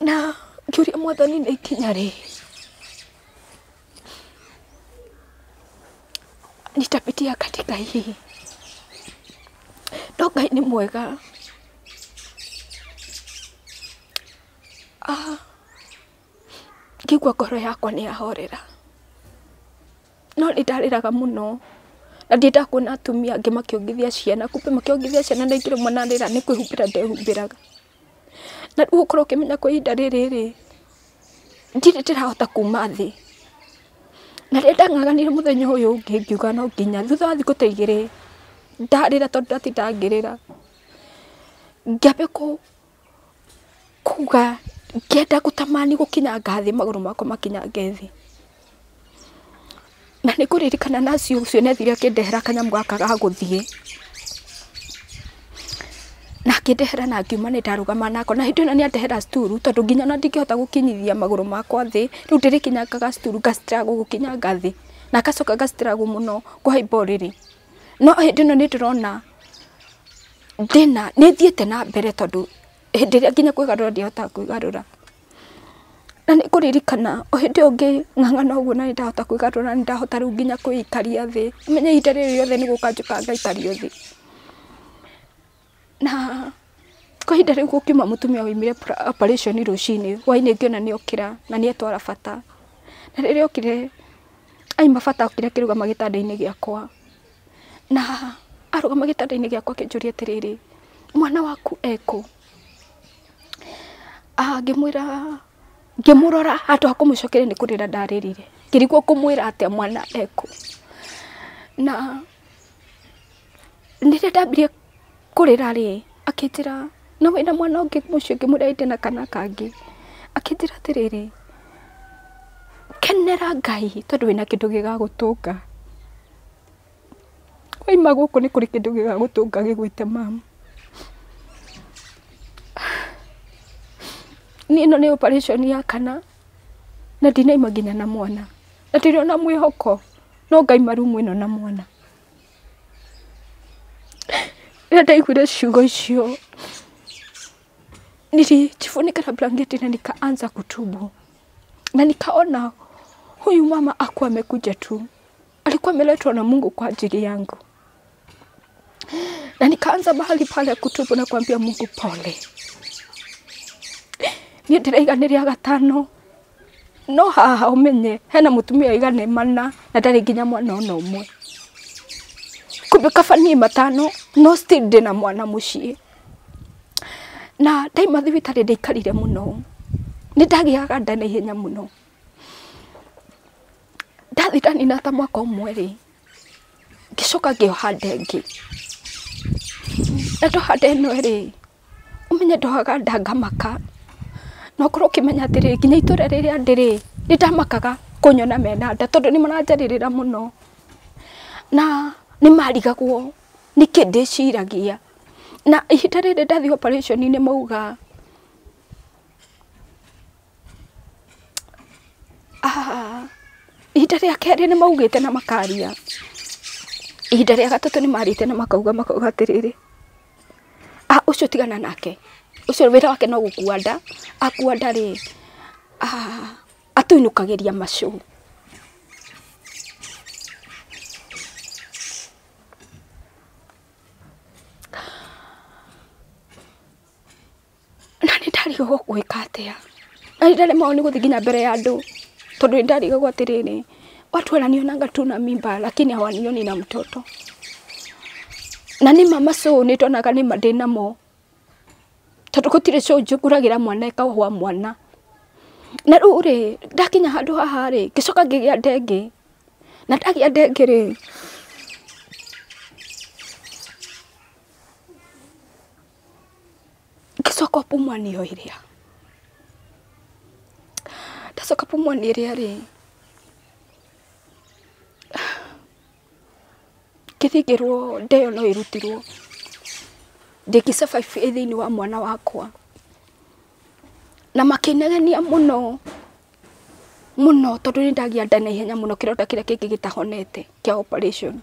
Speaker 1: Na ngĩũria Mwathani nĩ ikinya rĩ nitapitia katika hii, no Ngai nĩ mwega. Ngĩigua ngoro yakwa nĩ yahorera, no nĩ ndarĩraga mũno, na ndiendaga kuona atumia angĩ makĩongithia ciana, kumbe makĩongithia ciana na ingĩ rĩmwe narĩra nĩ kwĩhumbĩra ndehumbĩraga. Na rĩu ũkorwo ũkĩmenya kwa ihinda rĩrĩ rĩ ndirĩ ndĩrahota kuma thĩ. Na rĩrĩa ndang'ang'anire mũthenya ũyũ ũngĩ ngiuga no nginya thutha wa thikũ ta 2 ndarĩra tondũ ndatindaga ngĩrĩra, ngĩambia kuga ngĩenda gũtamani gũkinyanga thĩ, magũrũ makwa makinyange thĩ. Na nĩ ngũririkana naci ũcio nĩ athire akĩndehera kanyamũ gaka ga gũthiĩ, na akĩndehera na ngiuma nĩ ndarũgama nako. Na hĩndĩ ĩno nĩ andehera sturu, tondũ nginya ona ndingĩhota gũkinyithia magũrũ makwa thĩ, rĩu ndĩrĩkinyangaga sturu nga struggle gũkinyanga thĩ, na ngacoka nga struggle mũno kũhaimba ũrĩrĩ. No hĩndĩ ĩno nĩ ndĩrona ndĩna nĩ thiĩte na mbere, tondũ hĩndĩ ĩrĩa nginya kwĩgarũra ndiahotaga kwĩgarũra. Na nĩ ngũririkana o hĩndĩ ĩyo ngĩng'ang'ana ũguo na nĩ ndahota kwĩgarũra, nĩ ndahota rĩu nginya kwĩikaria thĩ. Ũmenye ihinda rĩrĩ rĩothe nĩ gũka njũkaga ngaikario thĩ. Na kwa ihinda rĩu gũkiuma mũtumia waumire operation rũcinĩ, hwainĩ ngĩona nĩ okĩra na nĩ etwara bata. Na rĩrĩa okire aima bata okire akĩrũgama gĩtanda-inĩ gĩakwa. Na arũgama gĩtanda-inĩ gĩakwa akĩnjũria atĩrĩrĩ, mwana waku ekũ? Ngĩmwĩra, ngĩmũrora handũ ha kũmũcokeria nĩ kũrĩra ndarĩrire. Ngĩrigwo ngũmwĩra atĩa mwana ekũ. Na rĩrĩa ndambirie kũrĩra rĩ, akĩnjĩra no wĩna mwana ũngĩ mũciĩ? Ngĩmwĩra ĩĩ ndĩna kana kangĩ. Akĩnjĩra atĩrĩrĩ, kenera Ngai tondũ wĩna kĩndũ gĩgagũtũnga. Waima gũkũ nĩ kũrĩ kĩndũ gĩgagũtũnga gĩgwĩte mamu. Niĩ ĩno nĩ operation ya kana na ndinaima nginya na mwana, na ndirĩ ona mwĩhoko no ngaima rumu ĩno na mwana. Rĩrĩa ndaiguire ciugo icio nilijifunika na blanketi na nikaanza kutubu, na nikaona huyu mama akuwa amekuja tu, alikuwa ameletwa na Mungu kwa ajili yangu. Na nikaanza mahali pale kutubu na kuambia Mungu pole. Niĩ ndĩraiga nĩ rĩa gatano, no haha ũmenye hena mũtumia aigana mana na ndarĩ nginya mwana ona ũmwe. Kumbe kaba niĩ matano, no still ndĩna mwana mũciĩ. Na ndaima thibitarĩ ndaikarire mũno, nĩ ndagĩaga nda na ihenya mũno. Ndathiĩ ndanina ta mwaka ũmwe rĩ, ngĩcoka ngĩoha nda ĩngĩ. Na ndoha nda ĩno rĩ, ũmenye ndohaga nda ngamaka. Na ũkorwo ũkĩmenya atĩrĩrĩ, nginya itũra rĩrĩa ndĩ rĩ, nĩ ndamakaga kũnyona mena nda, tondũ nĩ maranjarĩrĩra mũno. Na nĩ marigagwo nĩkĩ ndĩciragia. Na ihinda rĩrĩ ndathiĩ operation nĩ mauga ihinda rĩa kerĩ nĩ maugĩte na makaria. Ihinda rĩa gatatũ nĩ marĩte na makauga atĩrĩrĩ, ũcio tigana nake, ũcio wĩra wake no gũkua nda, akua nda rĩ, atũinũkagĩria macũ. Na nĩ ndarigagwo gwĩka atĩa, na nĩ ndaremagwo nĩ gũthiĩ nginya mbere ya andũ, tondũ nĩ ndarigagwo atĩrĩrĩ, watu wananionanga tu na mimba lakini hawanioni na mtoto. Na nĩ ma macũ nĩ ndonaga nĩ ma ndĩnamo, tondũ gũtirĩ cũ njũngũragĩra mwana ĩkahũa mwana. Na rĩu rĩ, ndakinya handũ haha rĩ, ngĩcoka ngĩgĩa nda ĩngĩ. Na ndagĩa nda ĩngĩ rĩ, ngĩcoka pumwani o ĩrĩa. Ndacoka pumwani ĩrĩa rĩ, ngĩthiĩ ngĩrwo nda ĩyo no ĩrutirwo, ndĩngĩ survive ĩ thĩinĩ wa mwana wakwa. Na makĩnegenia mũno mũno, tondũ nĩ ndagĩa nda na ihenya mũno, kĩronda kĩrĩa kĩngĩ gĩtahonete kĩa operation.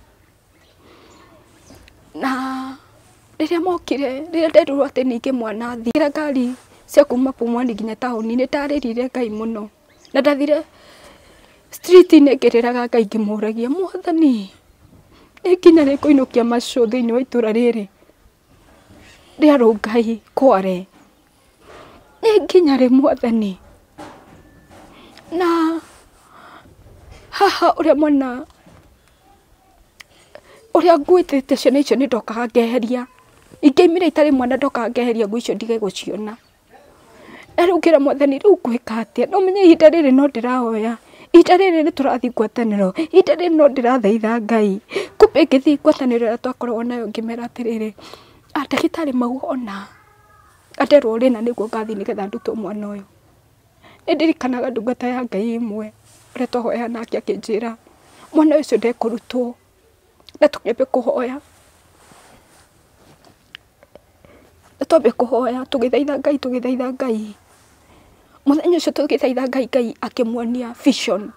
Speaker 1: Na rĩrĩa mokire, rĩrĩa nderirwo atĩ ningĩ mwana thira ngari cia kuma Pumwani nginya taũni, nĩ ndarĩrire Ngai mũno. Na ndathire street-inĩ ngĩrĩraga Ngai ngĩmũragia, Mwathani, nĩ nginya rĩ ngũinũkia macũ thĩinĩ wa itũra rĩrĩ rĩa Rũngai Kware? Nĩ nginya rĩ Mwathani? Na haha ũrĩa mwana ũrĩa nguĩtĩte ciana icio nĩ ndokaga ngeheria, ingĩaimire itarĩ mwana ndokaga ngeheria nguo icio ndige gũciona. Na rĩu ngĩra Mwathani, rĩu ngwĩka atĩa? No menye ihinda rĩrĩ no ndĩrahoya, ihinda rĩrĩ nĩ tũrathiĩ ngwatanĩro, ihinda rĩrĩ no ndĩrathaitha Ngai. Kumbe ngĩthiĩ ngwatanĩro ĩrĩa twakoragwo nayo ngĩmera atĩrĩrĩ, ndagĩtarĩ mauga ona nderwo rĩna nĩguo ngathiĩ nĩgetha ndutwo mwana ũyũ. Nĩ ndirikanaga ndungata ya Ngai ĩmwe ũrĩa twahoyaga nake akĩnjĩra, Mwana ũcio ndekũrutwo. Na tũkĩambia kũhoya. Na twambia kũhoya tũgĩthaitha Ngai tũgĩthaitha Ngai. Mũthenya ũcio tũgĩthaitha Ngai, Ngai akĩmuonia vision.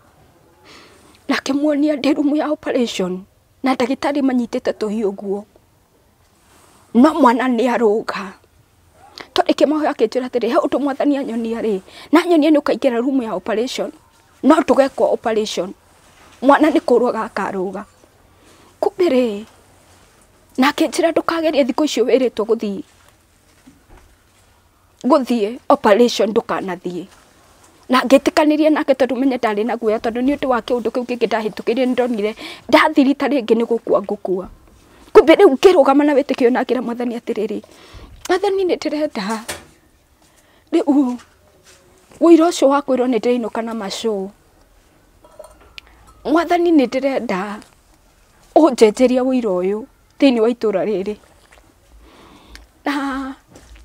Speaker 1: Na akĩmuonia ndĩ rumu ya operation na ndagĩtarĩ manyitĩte tũhiũ ũguo. No mwana nĩ arũga. Twarĩkia mahoya akĩnjĩra atĩrĩ, he ũndũ mwathani anyonia rĩ, na anyonia nĩ ũkaingĩra rumu ya operation, no ndũgekwo operation. Mwana nĩ kũrũga akarũga. Kumbe rĩ, na akĩnjĩra ndũkagerie thikũ icio wĩrĩtwo gũthiĩ operation ndũkanathiĩ. Na ngĩtĩkanĩria nake tondũ menye ndarĩ na guoya tondũ nĩ ũndũ wa kĩũndũ kĩu kĩngĩ ndahĩtũkĩire nĩ ndonire ndathiĩ rita rĩngĩ nĩ gũkua ngũkua. Kumbe rĩu ngĩrũgama na wĩtĩkio na ngĩra mwathani atĩrĩrĩ, mwathani nĩ ndĩrenda rĩu ũira ũcio wa kwĩrwo nĩ ndĩrainũka na macũ. Mwathani nĩ ndĩrenda ũnjenjerie ũira ũyũ thĩinĩ wa itũra rĩrĩ. Na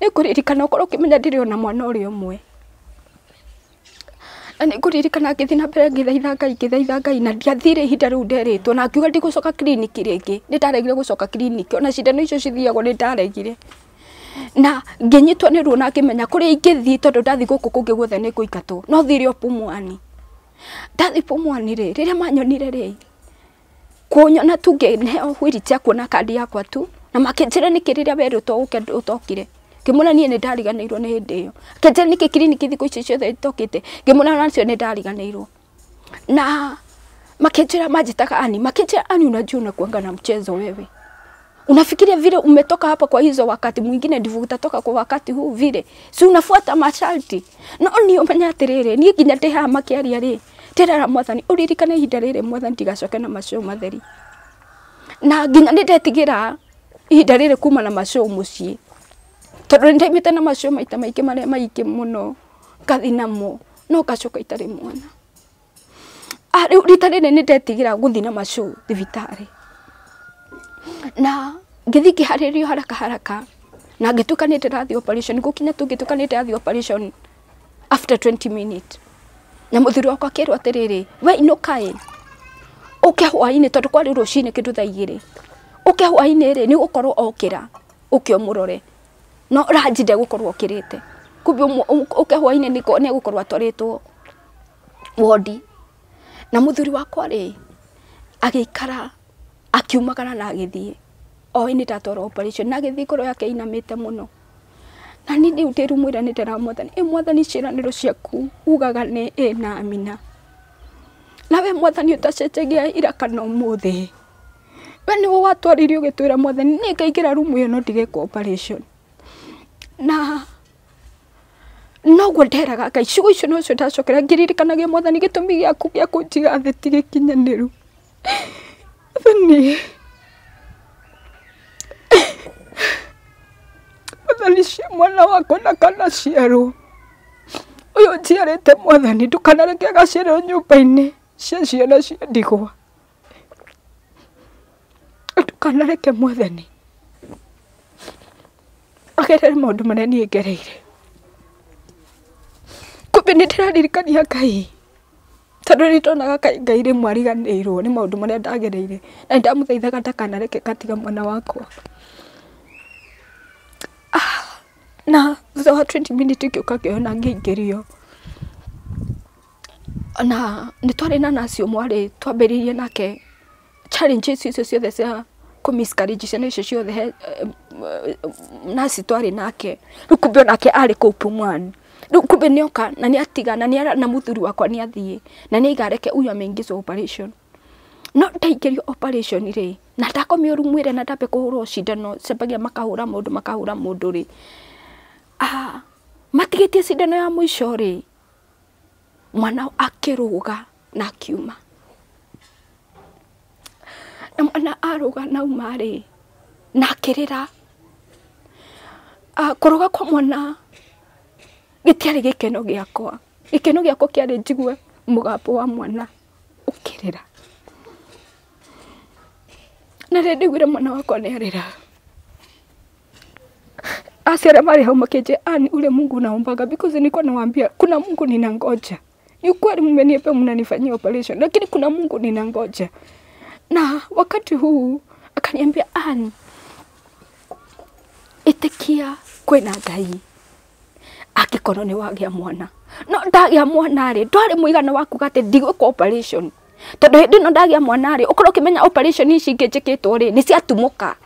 Speaker 1: nĩ ngũririkana ũkorwo ũkĩmenya ndĩrĩ ona mwana ũrĩa ũmwe. Na nĩ ngũririkana ngĩthiĩ na mbere ngĩthaitha Ngai ngĩthaitha Ngai na ndiathire ihinda rĩu nderĩtwo na ngiuga ndigũcoka kiriniki rĩngĩ. Nĩ ndaregire gũcoka kiriniki ona cindano icio cithiagwo nĩ ndaregire. Na ngĩnyitwo nĩ ruo na ngĩmenya kũrĩa ingĩthiĩ tondũ ndathiĩ gũkũ kũngĩ guothe nĩ ngũingatwo. No thire o Pumwani. Ndathiĩ Pumwani rĩ, rĩrĩa manyonire rĩ, kũnyona tu ngĩneo wheelchair kuona kandi yakwa tu na makĩnjĩra nĩkĩ rĩrĩa werĩtwo ũke ũtokire. Ngĩmwĩra niĩ nĩ ndariganĩirwo nĩ hĩndĩ ĩyo. Akĩnjĩra nĩkĩ kiriniki thikũ icio ciothe itokĩte. Ngĩmwĩra nacio nĩ ndariganĩirwo. Na makĩnjĩra manjĩtaga Ani, makĩnjĩra Ani, unajua unakuanga na mchezo wewe. Unafikiria vile umetoka hapa kwa hizo wakati mwingine ndivyo utatoka kwa wakati huu vile. Si unafuata masharti. No ni ũmenye atĩrĩrĩ, niĩ nginya ndĩ haha makĩaria rĩ, ndĩrera mwathani ũririkane ihinda rĩrĩ mwathani ndigacoke na macũ matheri. Na nginya nĩ ndetigĩra ihinda rĩrĩ kuma na macũ mũciĩ. Tondũ nĩ ndaimĩte na macũ maita maingĩ marĩa maingĩ mũno ngathiĩ namo no ngacoka itarĩ mwana. Rĩu rita rĩrĩ nĩ ndetigĩra gũthiĩ na macũ thibitarĩ. Na ngĩthiĩ ngĩharĩrio haraka haraka na ngĩtuĩka nĩ ndĩrathiĩ operation gũkinya tu ngĩtuĩka nĩ ndĩrathiĩ operation after 20 minutes. Na mũthuri wakwa akĩrwo atĩrĩrĩ, we inũka ĩ, ũke hwaĩ-inĩ tondũ kwarĩ rũcinĩ kĩndũ thaa igĩrĩ. Ũke hwaĩ-inĩ rĩ, nĩ ũgũkorwo okĩra, ũke ũmũrore. No ranji ndegũkorwo okĩrĩte. Kumbe ũke hwaĩ-inĩ nĩ egũkorwo atwarĩtwo wodi. Na mũthuri wakwa rĩ, agĩikara akiumagara na agĩthiĩ. Oĩ nĩ ndatwarwo operation na agĩthiĩ ngoro yake ĩinamĩte mũno. Na niĩ rĩu ndĩ rumu ĩrĩa nĩ ndĩra mwathani, ĩ mwathani ciĩranĩro ciaku ugaga nĩ ĩ na amina. Na we mwathani ũtacenjagia ira kana ũmũthĩ. We nĩwe watwaririe ũgĩtwĩra mwathani nĩ ngaingĩra rumu ĩyo no ndigekwo operation. Na noguo nderaga Ngai ciugo icio nocio ndacokera ngĩririkanagia mwathani gĩtũmi gĩaku gĩa kũnjiga thĩ ti gĩkinyanĩru. Mwathani, mwathani cia mwana wakwa ndakanaciarwo. Ũyũ njiarĩte mwathani ndũkanareke agaciarĩrwo nyũmba-inĩ cia ciana cia ndigwa. Ndũkanareke mwathani agerere maũndũ marĩa niĩ ngereire. Kumbe nĩ ndĩraririkania Ngai tondũ nĩ ndonaga kaĩ Ngai rĩmwe ariganĩirwo nĩ maũndũ marĩa ndagereire na nĩ ndamũthaithaga ndakanareke ngatiga mwana wakwa. Na thutha wa 20 minutes ngĩũka ngĩona ngĩingĩrio. Na nĩ twarĩ na nurse ũmwe arĩ twambĩrĩirie nake challenges icio ciothe cia kũ miscarriage ciana icio ciothe he nurse twarĩ nake. Rĩu kumbe onake arĩ kũu Pumwani. Rĩu kumbe nĩoka na nĩatiga na na mũthuri wakwa nĩathiĩ na nĩaiga reke huyu ameingizwa operation. No ndaingĩrio operation rĩ, na ndakomio rumu ĩrĩa na ndambe kũhũrwo cindano ciambagia makahũra mũndũ makahũra mũndũ rĩ, matigĩtie cindano ya mũico rĩ, mwana akĩrũga na akiuma. Na mwana arũga na auma rĩ, na akĩrĩra. Kũrũga kwa mwana gĩtiarĩ gĩkeno gĩakwa. Gĩkeno gĩakwa kĩarĩ njigue mũgambo wa mwana ũkĩrĩra. Na rĩrĩa ndaiguire mwana wakwa nĩarĩra, acio arĩa marĩ hau makĩnjĩra, Ani, ule Mungu unaombaga, because nilikuwa nawaambia kuna Mungu ninangoja. Ni ukweli mmenipa mnanifanyia operation, lakini kuna Mungu ninangoja. Na wakati huu akaniambia Ann, itikia kwina Ngai akikorwo ni wagĩa mwana. No ndagĩa mwana rĩ, ndwarĩ mũigana wa kuga atĩ ndigwĩkwo operation, tondũ hĩndĩ ĩno ndagĩa mwana rĩ, ũkorwo ũkĩmenya operation ici ingĩ njĩkĩtwo rĩ nĩ ciatumũka.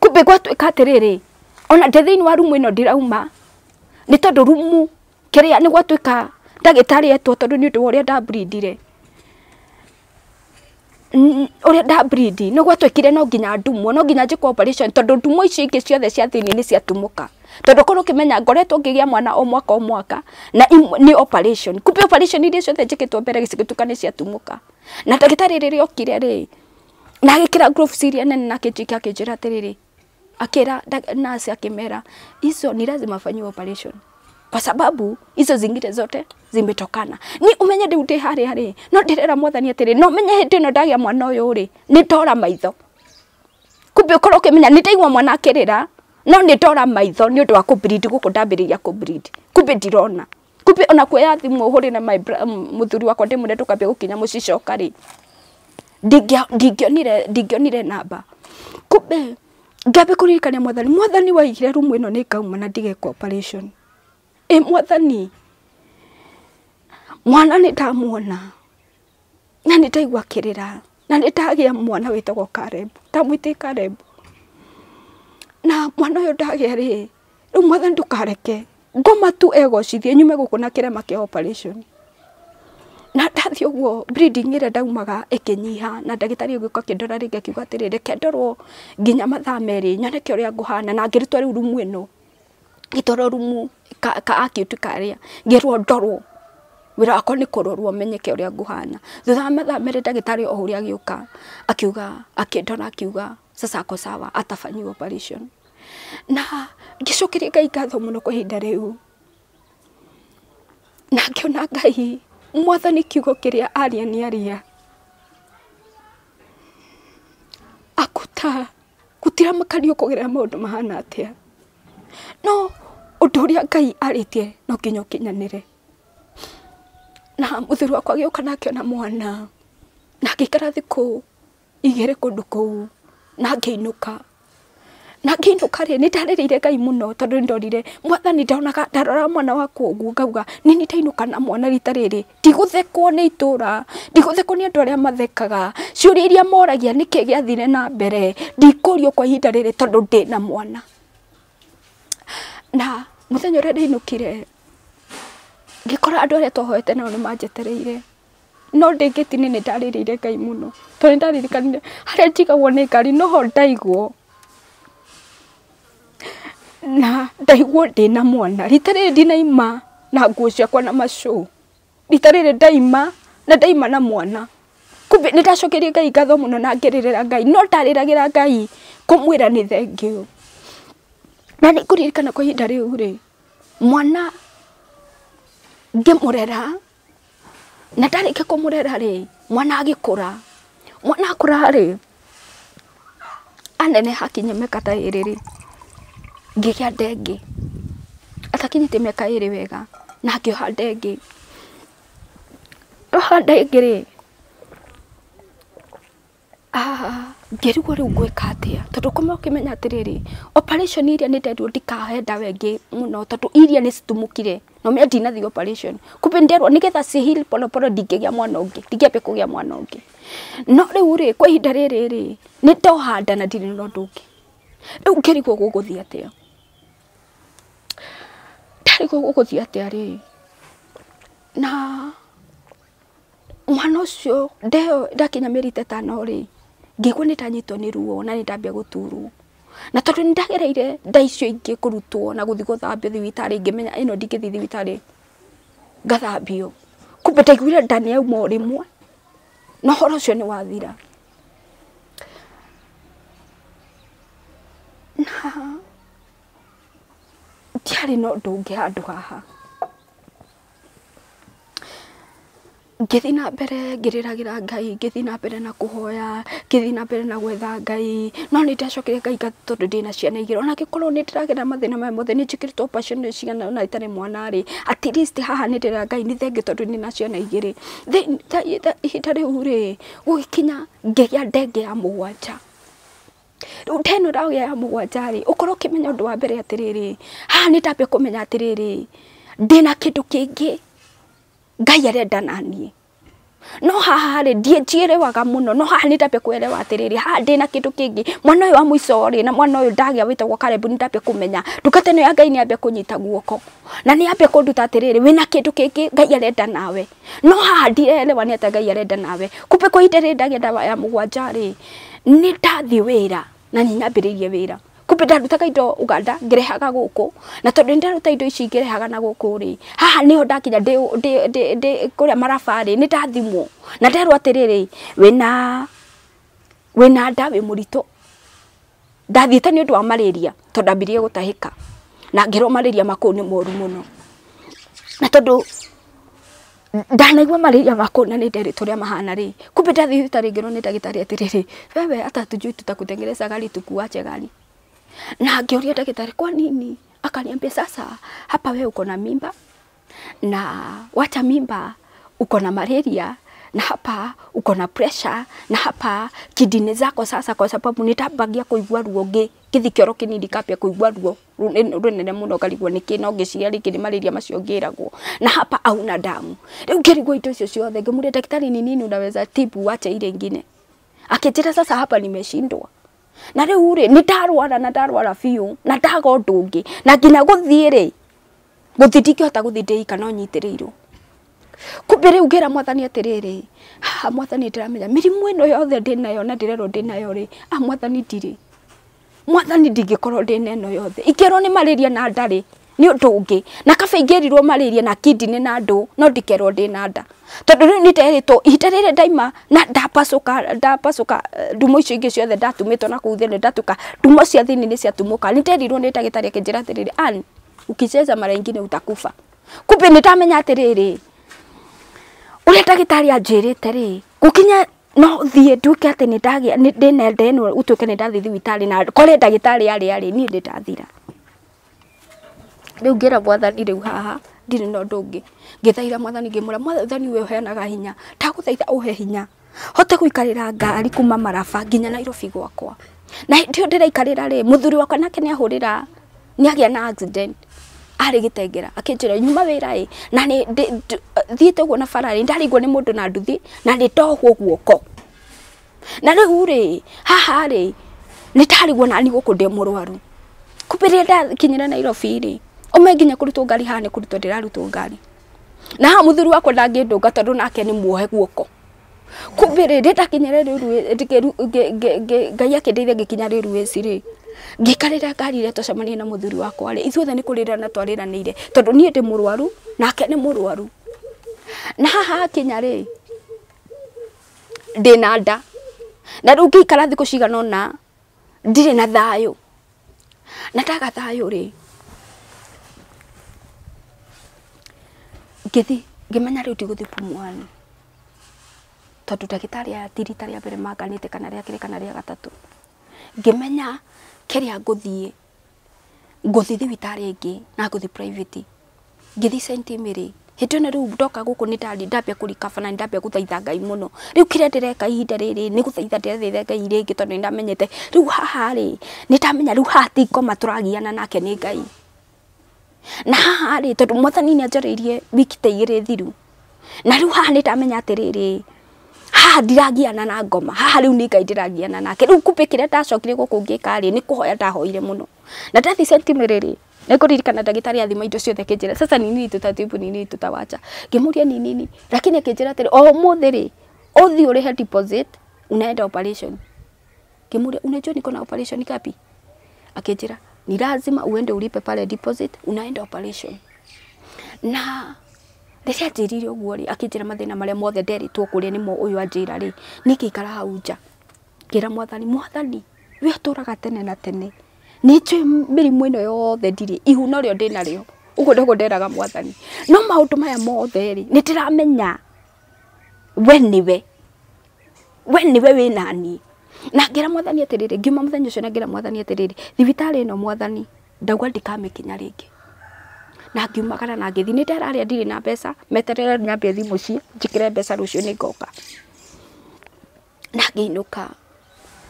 Speaker 1: Kumbe gwatuĩka atĩrĩrĩ, ona ndĩ thĩinĩ wa rumu ĩno ndirauma, nĩ tondũ rumu kĩrĩa nĩ gwatuĩka ndagĩtarĩ etwo, tondũ nĩ ũndũ wa ũrĩa ndableedire, ũrĩa ndableed nĩ gwatuĩkire no nginya ndumwo, no nginya njĩkwo operation, tondũ ndumo icio ingĩ ciothe cia thĩinĩ nĩ ciatumũka. Tondũ korwo ũkĩmenya ngoretwo ngĩgĩa mwana o mwaka o mwaka na nĩ operation, kumbe operation iria ciothe njĩkĩtwo mbere cigĩtuĩka nĩ ciatumũka. Na ndagĩtarĩ rĩrĩa okire rĩ, na agĩkĩra gloves iria nene na akĩnjikia akĩnjĩra atĩrĩrĩ, akĩra nurse akĩmera hizo ni lazima afanyiwe operation kwa sababu hizo zingine zote zimetokana. Ni umenye rĩu ndĩ harĩa rĩ, no ndĩrera mwathani atĩrĩ, no menye hĩndĩ ĩno ndagĩa mwana ũyũ rĩ, nĩ ndora maitho. Kumbe ũkorwo ũkĩmenya nĩ ndaigua mwana akĩrĩra, no nĩ ndora maitho nĩ ũndũ wa kũbleed gũkũ ndambĩrĩria kũbleed. Kumbe ndirona. Kumbe ona kuoya thimũ hũrĩre my mũthuri wakwa ndĩmwĩre ndũkambie gũkinya mũcicoka rĩ, ndingĩonire namba. Kumbe ngĩambia kũririkania mwathani, mwathani waigire rumu ĩno nĩ ngauma na ndigekwo operation. Ĩ mwathani, mwana nĩ ndamuona na nĩ ndaigua akĩrĩra na nĩ ndagĩa mwana wĩtagwo Caleb, ndamwĩtĩte Caleb. Na mwana ũyũ ndagĩa rĩ, rĩu mwathani ndũkareke ngoma tu egocithie nyume gũkũ na kĩrema kĩa operation. Na ndathiĩ ũguo bleeding ĩrĩa ndaumaga ĩkĩnyiha, na ndagĩtarĩ ũgĩũka akĩndora rĩngĩ akiuga atĩrĩ, reke ndorwo nginya mathaa merĩ nyoneke ũrĩa ngũhana. Na ngĩrutwo rĩu rumu ĩno, ngĩtwarwo rumu ka acute karĩa, ngĩrwo ndorwo, wĩra wakwa nĩ kũrorwo menyeke ũrĩa ngũhana. Thutha wa mathaa merĩ ndagĩtarĩ o ũrĩa agĩũka akiuga, akĩndora akiuga sasa ako sawa, atafanyiwa operation. Na ngĩcokeria Ngai ngatho mũno kwa ihinda rĩu, na ngĩona Ngai mwathani kiugo kĩrĩa aria nĩ aria, akuta gũtiramakanio kũgerera maũndũ mahana atĩa, no ũndũ ũrĩa Ngai arĩtie no nginya ũkinyanĩre. Na mũthuri wakwa agĩũka na akĩona mwana, na ngĩikara thikũ igĩrĩ kũndũ kũu, na ngĩinũka. Na ngĩinũka rĩ, nĩ ndarĩrĩire Ngai mũno, tondũ nĩ ndorire mwathani, ndonaga ndarora mwana wakwa ũguo ngauga nĩ niĩ ndainũka na mwana rita rĩrĩ, ndigũthekwo nĩ itũra, ndigũthekwo nĩ andũ arĩa mathekaga, ciũria iria moragia nĩkĩ gĩathire na mbere, ndikũrio kwa ihinda rĩrĩ tondũ ndĩna mwana. Na mũthenya ũrĩa ndainũkire, ngĩkora andũ arĩa twahoete nao nĩ manjetereire, no ndĩ ngĩti-inĩ nĩ ndarĩrĩire Ngai mũno, tondũ nĩ ndaririkanire harĩa njigagwo nĩ ngari noho ndaigwo, na ndaigwo ndĩna mwana. Rita rĩrĩ ndinaima na nguo ciakwa na macũ, rita rĩrĩ ndaima na ndaima na mwana. Kumbe nĩ ndacokeria Ngai ngatho mũno na ngĩrĩrĩra Ngai, no ndarĩragĩra Ngai kũmwĩra nĩ thengiũ. Na nĩ ngũririkana kwa ihinda rĩu rĩ, mwana ngĩmũrera, na ndarĩkia kũmũrera rĩ, mwana agĩkũra. Mwana akũra rĩ, aneneha akinyia mĩaka ta ĩrĩ rĩ, ngĩgĩa nda ĩngĩ, atakinyĩtie mĩaka ĩrĩ wega, na ngĩoha nda ĩngĩ. Ndoha nda ĩngĩ rĩ, ngĩrigwo rĩu ngwĩka atĩa, tondũ ũkorwo ũkĩmenya atĩrĩrĩ, operation iria nĩ nderirwo ndikahe ndawa ĩngĩ mũno, tondũ iria nĩ citumũkire, na ũmenye ndinathiĩ operation. Kumbe nderwo nĩgetha ci heal pole pole ndingĩgĩa mwana ũngĩ, ndingĩambia kũgĩa mwana ũngĩ. No rĩu rĩ, kwa ihinda rĩrĩ rĩ, nĩ ndoha nda na ndirĩ na ũndũ ũngĩ. Rĩu ngĩrigwo gũgũthiĩ atĩa. Ndarigwo gũgũthiĩ atĩa rĩ, na mwana ũcio ndeo ndakinya mĩeri ta ĩtano rĩ, ngĩigua nĩ ndanyitwo nĩ ruo na nĩ ndambia gũturwo. Na tondũ nĩ ndagereire nda icio ingĩ kũrutwo na gũthiĩ gũthambio thibitarĩ, ngĩmenya ĩno ndingĩthiĩ thibitarĩ ngathambio. Kumbe ndaiguire nda nĩ yauma o rĩmwe, na ũhoro ũcio nĩ wathira. Na ndiarĩ na ũndũ ũngĩ handũ haha. Ngĩthiĩ na mbere ngĩrĩragĩra Ngai, ngĩthiĩ na mbere na kũhoya, ngĩthiĩ na mbere na gwetha Ngai, no nĩ ndacokire Ngai ngatho tondũ ndĩna ciana igĩrĩ, ona angĩkorwo nĩ ndĩragerera mathĩna maya mothe, nĩ njĩkĩrĩtwo operation cigana ũna itarĩ mwana rĩ, at least haha nĩ ndĩrera Ngai nĩ thengiũ tondũ ndĩna ciana igĩrĩ. Ihinda rĩu rĩ, gũgĩkinya ngĩgĩa ndenge ya mũgwanja. Rĩu ndeno ndagĩa ya mũgwanja rĩ, ũkorwo ũkĩmenya ũndũ wa mbere atĩrĩrĩ, haha nĩ ndambia kũmenya atĩrĩrĩ, ndĩna kĩndũ kĩngĩ Ngai arenda naniĩ. No haha rĩ, ndiĩrewaga mũno, no haha nĩ ndambia kwelewa atĩrĩrĩ, haha ndĩna kĩndũ kĩngĩ. Mwana ũyũ wa mũico rĩ, na mwana ũyũ ndagĩa wĩtagwo Karebu, nĩ ndambia kũmenya ndungata ĩno ya Ngai nĩ yambia kũnyita guoko, na nĩ yambia kũnduta atĩrĩrĩ, wĩna kĩndũ kĩngĩ Ngai arenda nawe. No haha ndireelewa nĩ atĩa Ngai arenda nawe. Kumbe kwa ihinda rĩrĩ ndagĩa ndawa ya mũgwanja rĩ, nĩ ndathiĩ wĩra na nĩ nyambĩrĩirie wĩra. Kumbe ndarutaga indo Uganda ngĩrehaga gũkũ, na tondũ nĩ ndaruta indo ici ngĩrehaga na gũkũ rĩ, haha nĩho ndakinya ndĩ kũrĩa Maraba rĩ, nĩ ndathimwo na nderwo atĩrĩrĩ, wĩna nda, wĩ mũritũ. Ndathiĩte nĩ ũndũ wa malaria tondũ ndambirie gũtahĩka na ngĩrwo malaria ma kũu nĩ moru mũno, na tondũ ndanaigua malaria ma kũu na nĩ nderĩtwo ũrĩa mahana rĩ, kumbe ndathiĩ thibitarĩ ngĩrwo nĩ ndagĩtarĩ atĩrĩrĩ, wewe hata hatujui tutakutengeneza gari tukuache gari. Na ngĩũria ndagĩtarĩ kwa nini, akaniambia sasa hapa wewe uko na mimba, na wacha mimba uko na malaria, na hapa uko na pressure, na hapa kidney zako sasa, kwa sababu nitambagia kuigua ruo ngĩthiĩ kĩoro kĩnini ngambia kũigua ruo rũnene mũno, ngarigwo nĩkĩ, no ngĩciria rĩngĩ nĩ malaria macio ngĩragwo, na hapa hauna damu. Rĩu ngĩrigwo indo icio ciothe, ngĩmũria daktari ni nini unaweza tibu wache ile ingine. Akĩnjĩra sasa hapa nimeshindwa. Na rĩu rĩ, nĩ ndarwara na ndarwara biũ na ndaga ũndũ ũngĩ, na nginya gũthiĩ rĩ, gũthiĩ ndingĩhota gũthiĩ ndĩ no nyitĩrĩirwo. Kumbe rĩu ngĩra mwathani atĩrĩrĩ, haha mwathani ndĩramenya mĩrimũ ĩno yothe ndĩnayo na ndĩrerwo ndĩnayo rĩ, ah mwathani ndirĩ, mwathani ndingĩkorwo ndĩna ĩno yothe. Ingĩerwo nĩ malaria na ndarĩ nĩ ũndũ ũngĩ, na kaba ingĩrirwo malaria na kidney na ndũ, no ndikerwo ndĩna nda, tondũ rĩu nĩ nderĩtwo ihinda rĩrĩ ndaima na ndapacũka ndumo icio ingĩ ciothe ndatumĩtwo na kũu thĩinĩ, ndatuka ndumo cia thĩinĩ nĩ ciatumũka. Nĩ nderirwo nĩ ndagĩtarĩ akĩnjĩra atĩrĩrĩ, Ann, ukicheza mara ingine utakufa. Kumbe nĩ ndamenya atĩrĩrĩ, ũrĩa ndagĩtarĩ anjĩrĩte rĩ, gũkinya no thiĩ nduĩke atĩ nĩ ndagĩa ndĩna nda ĩno, ũtuĩke nĩ ndathiĩ thibitarĩ na kore ndagĩtarĩ arĩ niĩ nĩ ndathira. Rĩu ngĩra mwathani rĩu haha ndirĩ na ũndũ ũngĩ, ngĩthaitha mwathani ngĩmwĩra mwathani we ũheanaga hinya, ndagũthaitha ũhe hinya hote gũikarĩra ngari kuma Maraba nginya Nairobi gwakwa. Na hĩndĩ ĩyo ndĩraikarĩra rĩ, mũthuri wakwa nake nĩ ahũrĩra, nĩ agĩa na accident arĩ Gĩtengera, akĩnjĩra nyuma wĩra ĩ, na nĩ thiĩte ũguo na bara rĩ, ndarigwo nĩ mũndũ na nduthi na nĩ ndohwo guoko. Na rĩu rĩ, haha rĩ, nĩ ndarigwo nani gũkũ ndĩ mũrwaru. Kumbe rĩrĩa ndakinyire Nairobi rĩ, ũme nginya kũrutwo ngari haha nĩ kũrutwo ndĩrarutwo ngari. Na haha mũthuri wakwa ndangĩndũnga tondũ nake nĩ muohe guoko. Kumbe rĩ, rĩrĩa ndakinyire rĩu Ngai akĩndeithia ngĩkinya Railways rĩ, ngĩikarĩra ngari ĩrĩa twacemanirie na mũthuri wakwa rĩ, ithuothe nĩ kũrĩrana twarĩranĩire tondũ niĩ ndĩ mũrwaru nake nĩ mũrwaru. Na haha hakinya rĩ, ndĩna nda, na rĩu ngĩikara thikũ cigana ũna ndirĩ na thayũ, na ndaga thayũ rĩ, ngĩthiĩ ngĩmenya rĩu ndigũthiĩ Pumwani, tondũ ndagĩtarĩ aya ti rita rĩa mbere manganĩte kana rĩa kerĩ kana rĩa gatatũ. Ngĩmenya kĩrĩa ngũthiĩ, ngũthiĩ thibitarĩ ĩngĩ na ngũthiĩ private. Ngĩthiĩ St Mary. Hĩndĩ ĩno rĩu ndoka gũkũ nĩ ndambia kũrikaba na nĩ ndambia gũthaitha Ngai mũno. Rĩu kĩrĩa ndĩreka ihinda rĩrĩ nĩ gũthaitha ndĩrathaitha Ngai rĩngĩ tondũ nĩ ndamenyete rĩu haha rĩ, nĩ ndamenya rĩu haha ti ngoma tũragiana nake nĩ Ngai. Na haha rĩ, tondũ mwathani nĩ anjarĩirie wiki ta igĩrĩ thiru, na rĩu haha nĩ ndamenya atĩrĩrĩ, haha ndiragiana na ngoma, haha rĩu nĩ Ngai ndĩragiana nake. Rĩu kumbe kĩrĩa ndacokire gũkũ ngĩka rĩ, nĩ kũhoya ndahoire mũno. Na ndathiĩ St Mary rĩ, nĩngũririkana ndagĩtarĩ athima indo ciothe akĩnjĩra sasa ni nini tutatibu, ni nini tutawacha. Ngĩmũria ni nini, lakini akĩnjĩra atĩrĩ, o ũmũthĩ rĩ, ũthiĩ ũrĩhe deposit, unaenda operation. Ngĩmũria unajua niko na operation ngapi? Akĩnjĩra ni lazima uende ulipe pale deposit, unaenda operation. Na rĩrĩa anjĩrire ũguo rĩ, akĩnjĩra mathĩna marĩa mothe nderĩtwo kũrĩa nĩmo ũyũ anjĩra rĩ, niĩ ngĩikara hau nja ngĩra mwathani, mwathani we ũtũraga tene na tene, nĩ njũĩ mĩrimũ ĩno yothe ndirĩ, ihu norĩo ndĩnarĩo, ũguo nĩguo nderaga mwathani, no maũndũ maya mothe rĩ, nĩ ndĩramenya we niwe we niwe wĩ nani. Na ngĩra mwathani atĩrĩrĩ, ngiuma mũthenya ũcio na ngĩra mwathani atĩrĩrĩ, thibitarĩ ĩno mwathani ndauga ndikamĩkinya rĩngĩ. Na ngiumagara na ngĩthiĩ, nĩ ndararĩa ndirĩ na mbeca, meterere nyambe thiĩ mũciĩ njĩkĩre mbeca rũciũ nĩ ngoka. Na ngĩinũka,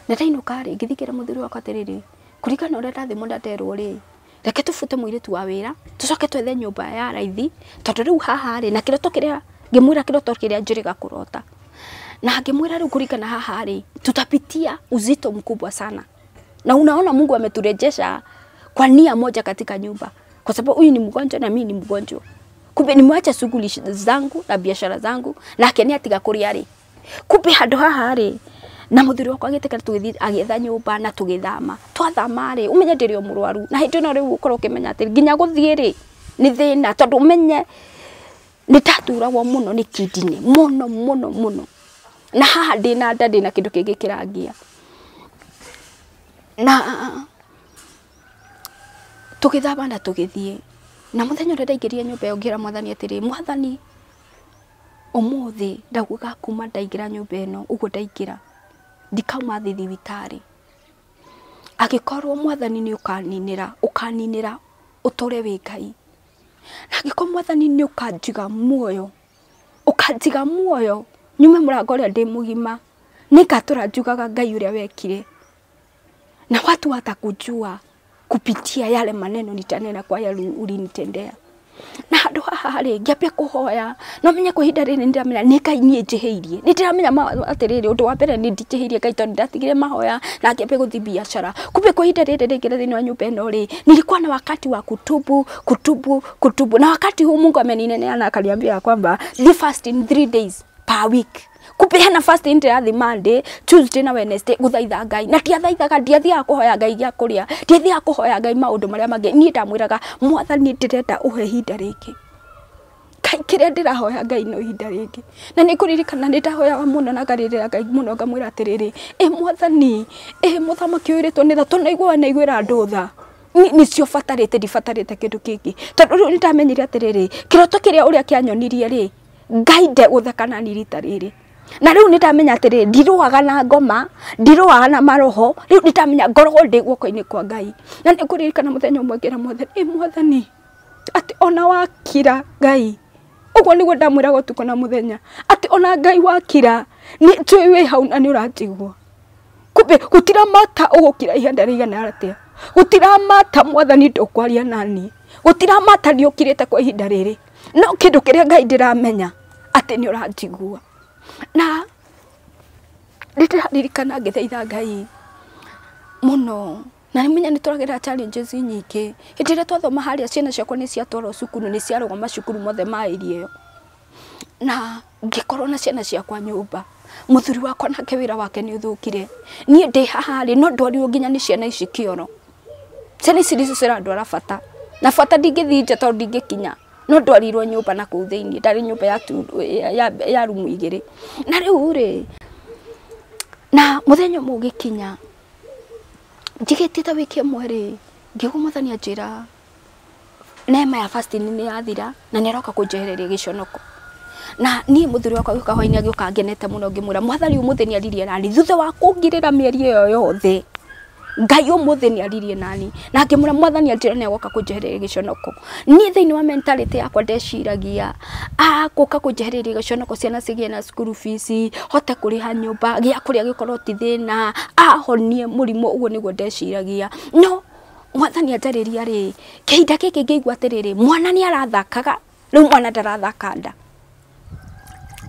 Speaker 1: na ndainũka rĩ, ngĩthiĩ ngĩra mũthuri wakwa atĩrĩrĩ, kũringana na ũrĩa ndathimwo na nderwo rĩ, reke tũbute mũirĩtu wa wĩra tũcoke twethe nyũmba ya raithi, tondũ rĩu haha rĩ, na kĩroto kĩrĩa ngĩmwĩra, kĩroto kĩrĩa njĩrĩga kũrota, na ngĩmwĩra rĩu kũringana haha rĩ, tutapitia uzito mkubwa sana, na unaona Mungu ameturejesha kwa nia moja katika nyumba, kwa sababu huyu ni mgonjwa na mimi ni mgonjwa. Kumbe nimeacha shughuli zangu na biashara zangu nake nĩ atiga kũrĩa rĩ, kumbe handũ haha rĩ, na mũthuri wakwa agĩtĩkĩra tũgĩthiĩ agĩetha nyũmba na tũgĩthama. Twathama rĩ, ũmenye ndĩrĩ o mũrwaru, na hĩndĩ ĩno rĩu ũkorwo ũkĩmenya atĩ nginya gũthiĩ rĩ nĩ thĩna, tondũ ũmenye nĩ ndaturagwo mũno nĩ kidney mũno mũno mũno, na haha ndĩna nda ndĩna kĩndũ kĩngĩ kĩrangia. Na tũgĩthama na tũgĩthiĩ, na mũthenya ũrĩa ndaingĩrire nyũmba ĩyo ngĩra mwathani atĩrĩ, mwathani ũmũthĩ ndauga kuma ndaingĩra nyũmba ĩno ũguo ndaingĩra ndikauma thĩ thibitarĩ, angĩkorwo mwathani nĩ ũkaninĩra ũkaninĩra ũtũre wĩ Ngai, na angĩkorwo mwathani nĩ ũkanjiga muoyo ũkanjiga muoyo nyume mũrango ũrĩa ndĩ mũgima, nĩngatũra njugaga Ngai ũrĩa wekire, na watu watakujua kupitia yale maneno nitanena kwa yale ulinitendea. Na handũ haha rĩ, ngĩambia kũhoya, no menye kwa ihinda rĩrĩ nĩndĩramenya nĩ Ngai niĩ njĩhĩirie, nĩndĩramenya atĩrĩrĩ, ũndũ wa mbere nĩ ndijĩhĩirie Ngai tondũ ndatigire mahoya na ngĩambia gũthiĩ biacara. Kumbe kwa ihinda rĩrĩ rĩngĩ thĩinĩ wa nyũmba ĩno rĩ, nilikuwa na wakati wa kutubu kutubu kutubu, na wakati huu Mungu ameninenea na akaniambia kwamba the fast in 3 days per week. Kumbe hena fasting ndĩrathiĩ Monday, Tuesday na Wednesday gũthaitha Ngai, na ndiathaithaga, ndiathiaga kũhoya Ngai gĩa kũrĩa, ndiathiaga kũhoya Ngai maũndũ marĩa mangĩ. Niĩ ndamwĩraga mwathani ndĩrenda ũhe ihinda rĩngĩ, Ngai kĩrĩa ndĩrahoya Ngai no ihinda rĩngĩ. Na nĩ ngũririkana nĩ ndahoyaga mũno na ngarĩrĩra Ngai mũno ngamwĩra atĩrĩrĩ, ĩ mwathani, ĩ mũthamaki ũyũ nĩ tha, tũnaigua naiguĩra andũ tha, nĩcio batarĩte, ndibatarĩte kĩndũ kĩngĩ, tondũ rĩu nĩndamenyire atĩrĩrĩ, kĩroto kĩrĩa ũrĩa kĩanyonirie rĩ, Ngai ndegũtheka nani rita rĩrĩ. Na rĩu nĩndamenya atĩrĩrĩ, ndirũaga na ngoma, ndirũaga na maroho, rĩu nĩndamenya ngoragwo ndĩ guoko-inĩ kwa Ngai. Na nĩngũririkana mũthenya ũmwe ngĩra mwathani, ĩ mwathani, atĩ ona wakira Ngai, ũguo nĩguo ndamwĩraga ũtukũ na mũthenya, atĩ ona Ngai wakira, nĩ njũĩ wĩ hau na nĩ ũranjigua. Kumbe gũtiramata ũgũkira ihinda rĩigana atĩa, gũtiramata mwathani ndũkwaria nani, gũtiramata nĩũkirĩte kwa ihinda rĩrĩ, no kĩndũ kĩrĩa Ngai ndĩramenya atĩ nĩ ũranjigua. Na nĩndĩraririkana ngĩthaitha Ngai mũno, na nĩmenya nĩtũragerera challenges nyingĩ. Hĩndĩ ĩrĩa twathoma harĩa ciana ciakwa nĩ ciatwarwo cukuru, nĩ ciarũgama cukuru mothe ma area ĩyo, na ngĩkorwo na ciana ciakwa nyũmba, mũthuri wakwa nake wĩra wake nĩ ũthũkire, niĩ ndĩ haha rĩ, no ndwarirwo nginya nĩ ciana ici kĩoro. Ciana ici nĩcio cirandwara bata, na bata ndingĩthiĩ nja tondũ ndingĩkinya, no ndwarirwo nyũmba na kũu thĩinĩ, ndarĩ nyũmba ya rumu igĩrĩ. Na rĩu rĩ, na mũthenya ũmwe ũgĩkinya njigĩte ta wiki ĩmwe rĩ, ngĩigua mwathani anjĩra neema ya fasting nĩ yathira na nĩ aroka kũnjehereria gĩconoko. Na niĩ mũthuri wakwa agĩũka hwainĩ agĩũka ngenete mũno, ngĩmwĩra mwathani ũmũthĩ nĩ aririe nani, thutha wa kũngirĩra mĩeri ĩyo yothe Ngai ũmũthĩ nĩ aririe nani, na ngĩmwĩra mwathani anjĩra nĩ agoka kũnjehereria gĩconoko. Niĩ thĩinĩ wa mentality yakwa ndeciragia gũka kũnjehereria gĩconoko, ciana cigĩe na school fees, hote kũrĩha nyũmba, gĩa kũrĩa gĩkorwo ti thĩna, ahonie mũrimũ, ũguo nĩguo ndeciragia. No mwathani anjarĩria rĩ, kĩhinda gĩkĩ ngĩigua atĩrĩrĩ, mwana nĩ arathakaga, rĩu mwana ndarathaka nda.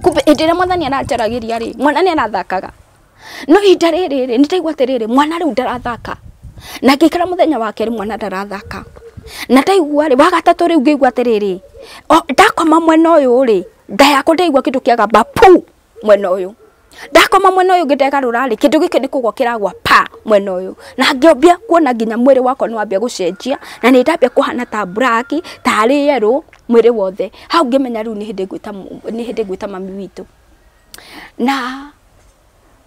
Speaker 1: Kumbe hĩndĩ ĩrĩa mwathani aranjaragĩria rĩ, mwana nĩ arathakaga, no ihinda rĩrĩ rĩ, nĩndaigua atĩrĩrĩ, mwana rĩu ndarathaka. Na ngĩikara mũthenya wa kerĩ mwana ndarathaka, na ndaigua rĩ, wa gatatũ rĩu ngĩigua atĩrĩrĩ, ndakoma mwena ũyũ rĩ, nda yakwa ndaigua kĩndũ kĩagamba pu mwena ũyũ, ndakoma mwena ũyũ ngĩndegarũra rĩ, kĩndũ gĩkĩ nĩ kũgwa kĩragwa pa mwena ũyũ, na ngĩambia kuona nginya mwĩrĩ wakwa nĩ wambia gũcenjia, na nĩ ndambia kũhana ta black, tarĩ yellow mwĩrĩ wothe. Hau ngĩmenya rĩu nĩ hĩndĩ ngwĩta mami witũ, na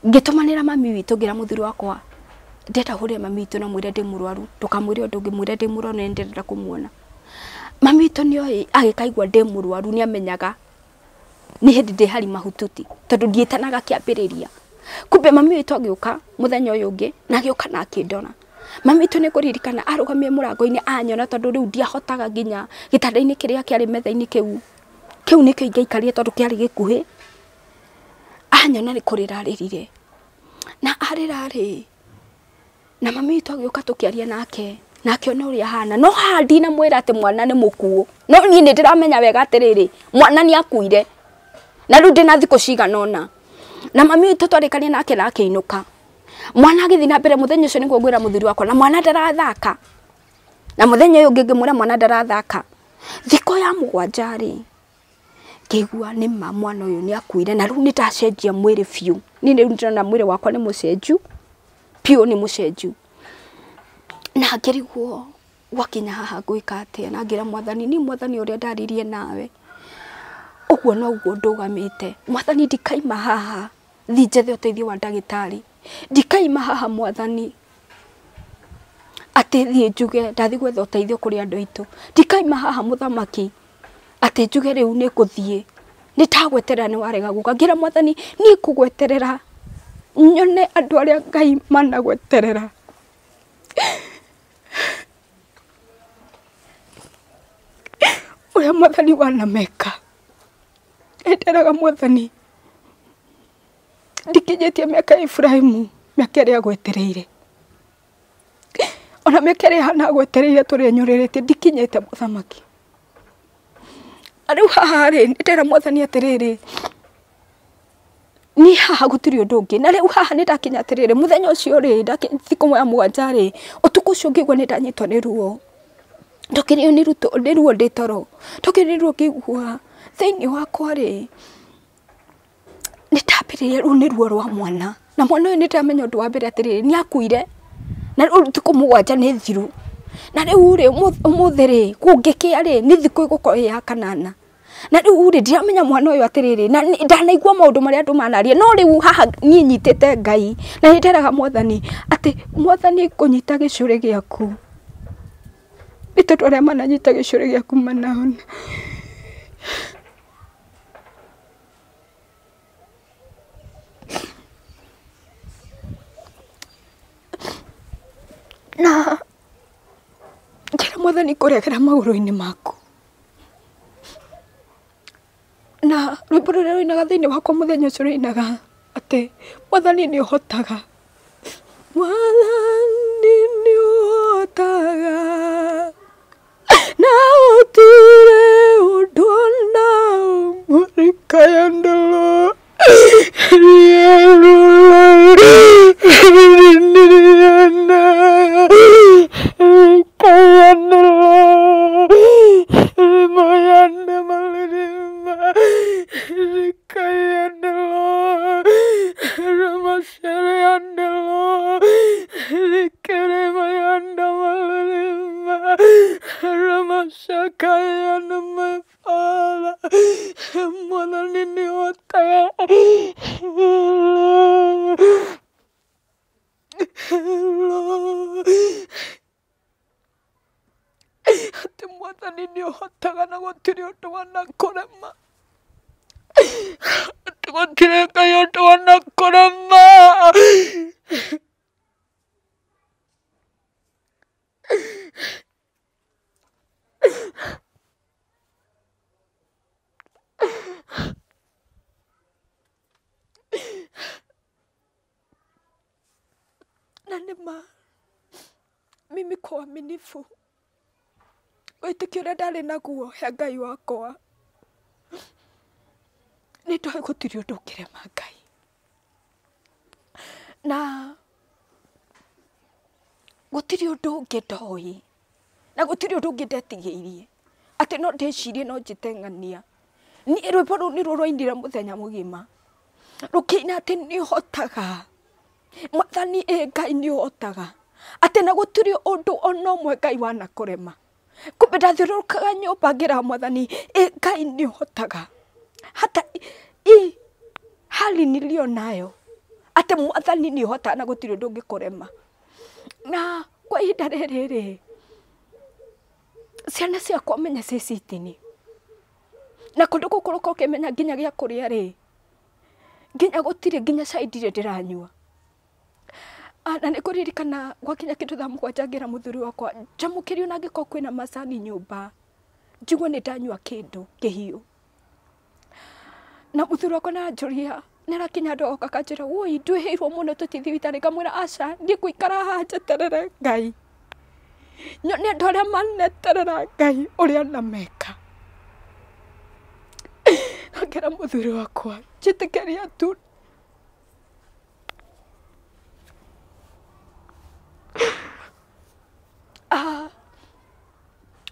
Speaker 1: ngĩtũmanĩra mami witũ ngĩra mũthuri wakwa ndĩrenda hũrĩre mami witũ na mwĩre ndĩ mũrwaru, ndũkamwĩre ũndũ ũngĩ, mwĩre ndĩ mũrwaru na nĩndĩrenda kũmuona. Mami witũ nĩoĩ agĩkaigua ndĩ mũrwaru nĩamenyaga Nĩ hĩndĩ ndĩ hari mahututi tondũ ndiĩtanaga kĩambĩrĩria. Kumbe mami witũ agĩũka mũthenya ũyũ ũngĩ na agĩũka na akĩndora. Mami witũ nĩ ngũririkana arũgamie mũrango-inĩ anyona tondũ rĩu ndiahotaga nginya gĩtanda-inĩ kĩrĩa kĩarĩ metha-inĩ kĩu. Kĩu nĩkĩo ingĩaikarire tondũ kĩarĩ gĩkuhĩ. Anyona nĩ kũrĩra arĩrire. Na arĩra rĩ, na mami witũ agĩũka tũkĩaria nake na akĩona ũrĩa ahana. No haha ndinamwĩra atĩ mwana nĩ mũkuũ. No niĩ nĩ ndĩramenya wega atĩrĩrĩ, mwana nĩ akuire. Na rĩu ndĩna thikũ cigana ũna. Na mami witũ twarĩkania nake na akĩinũka. Mwana agĩthiĩ na mbere mũthenya ũcio nĩguo ngwĩra mũthuri wakwa na mwana ndarathaka. Na mũthenya ũyũ ũngĩ ngĩmwĩra mwana ndarathaka. Thikũ ya mũgwanja rĩ, ngĩigua nĩ ma mwana ũyũ nĩ akuire na rĩu nĩ ndacenjia mwĩrĩ biũ. Niĩ rĩu ndĩrona mwĩrĩ wakwa nĩ mũcenju, biũ nĩ mũcenju. Na ngĩrigwo gwakinya haha ngwĩka atĩa, na ngĩra mwathani, niĩ mwathani ũrĩa ndaririe nawe ũguo noguo ndũgamĩte. Mwathani ndikaima haha thiĩ njethe ũteithio wa ndagĩtarĩ. Ndikaima haha mwathani atĩ thiĩ njuge ndathiĩ gwetha ũteithio kũrĩ andũ aitũ. Ndikaima haha mũthamaki atĩ njuge rĩu nĩ ngũthiĩ. Nĩ ndagweterera nĩ warega gũka. Ngĩra mwathani niĩ ngũgweterera nyone andũ arĩa Ngai managweterera. Ũrĩa mwathani wanameka. Nderaga mwathani ndikinyĩtie mĩaka ya Ibrahimu, mĩaka ĩrĩa agwetereire. Ona mĩaka ĩrĩa Hana agwetereire tũrĩa nyũrĩrĩtie ndikinyĩte mũthamaki. Na rĩu haha rĩ, ndĩrera mwathani atĩrĩrĩ, niĩ haha gũtirĩ ũndũ ũngĩ. Na rĩu haha nĩ ndakinya atĩrĩrĩ, mũthenya ũcio rĩ, thikũ ya mũgwanja rĩ, ũtukũ ũcio ngĩigua nĩ ndanyitwo nĩ ruo. Ndokĩrio nĩ ruo ndĩ toro. Ndokĩrio nĩ ruo ngĩigua thĩinĩ wakwa rĩ, nĩ ndambĩrĩria rĩu nĩ ruo rwa mwana. Na mwana ũyũ nĩ ndamenya ũndũ wa mbere atĩrĩrĩ, nĩ akuire. Na rĩu thikũ mũgwanja nĩ thiru. Na rĩu rĩ, ũmũthĩ rĩ, kũngĩkĩa rĩ, nĩ thikũ ĩgũkorwo ĩ ya kanana. Na rĩu rĩ, ndiramenya mwana ũyũ atĩrĩrĩ, na ndanaigua maũndũ marĩa andũ manaria. No rĩu haha niĩ nyitĩte Ngai, na nĩ nderaga mwathani atĩ mwathani ngũnyita gĩcũrĩ gĩaku. Nĩ tondũ arĩa mananyita gĩcũrĩ gĩaku manahona. Na njĩra mwathani ngũregera magũrũ-inĩ maku. Na rwĩmbo rũrĩa rũinaga thĩinĩ wakwa mũthenya ũcio rũinaga atĩ mwathani nĩ ũhotaga. Mwathani nĩ ũhotaga na gũtirĩ ũndũ ona ũmwe rĩkayandũrwo. Mwathani nĩ ũhotaga na gũtirĩ ũndũ wanakũrema. Atĩ gũtirĩ Ngai ũndũ wanakũrema. Na nĩ ma mimi kwa uaminifu wĩtĩkio ũrĩa ndarĩ naguo he Ngai wakwa nĩ ndoĩ gũtirĩ ũndũ ũngĩrema Ngai. Na gũtirĩ ũndũ ũngĩ ndoĩ na gũtirĩ ũndũ ũngĩ ndetigĩirie atĩ no ndĩcirie no njĩte ng'ania. Niĩ rwĩmbo rũu nĩruo rwainire mũthenya mũgima rũkĩina atĩ nĩ ũhotaga mwathani, ĩ Ngai nĩ ũhotaga atĩ na gũtirĩ ũndũ ona ũmwe Ngai wanakũrema. Kumbe ndathiũrũrũkaga nyũmba ngĩra mwathani, ĩ Ngai nĩ ũhotaga hata i hali nilio nayo atĩ mwathani nĩ ũhotaga na gũtirĩ ũndũ ũngĩkũrema. Na kwa ihinda rĩrĩ rĩ, ciana ciakwa menya ciĩ citini. Na kũndũ gũkũ ũroka ũkĩmenya nginya gĩa kũrĩa rĩ, nginya gũtirĩ nginya cai ndirĩ ndĩranyua. Na nĩ ngũririkana gwakinya kĩndũ thaa 7 ngĩra mũthuri wakwa njamũkĩrie ona angĩkorwo kwĩna macani nyũmba njigue nĩ ndanyua kĩndũ kĩhiũ. Na mũthuri wakwa nĩaranjũria, nĩarakinya handũ agoka akanjĩra woi ndwĩhĩirwo mũno tũthiĩ thibitarĩ, ngamwĩra aca niĩ ngũikara haha njeterere Ngai nyone andũ arĩa maneterera Ngai ũrĩa anameka. Ngĩra mũthuri wakwa njĩtĩkĩria tu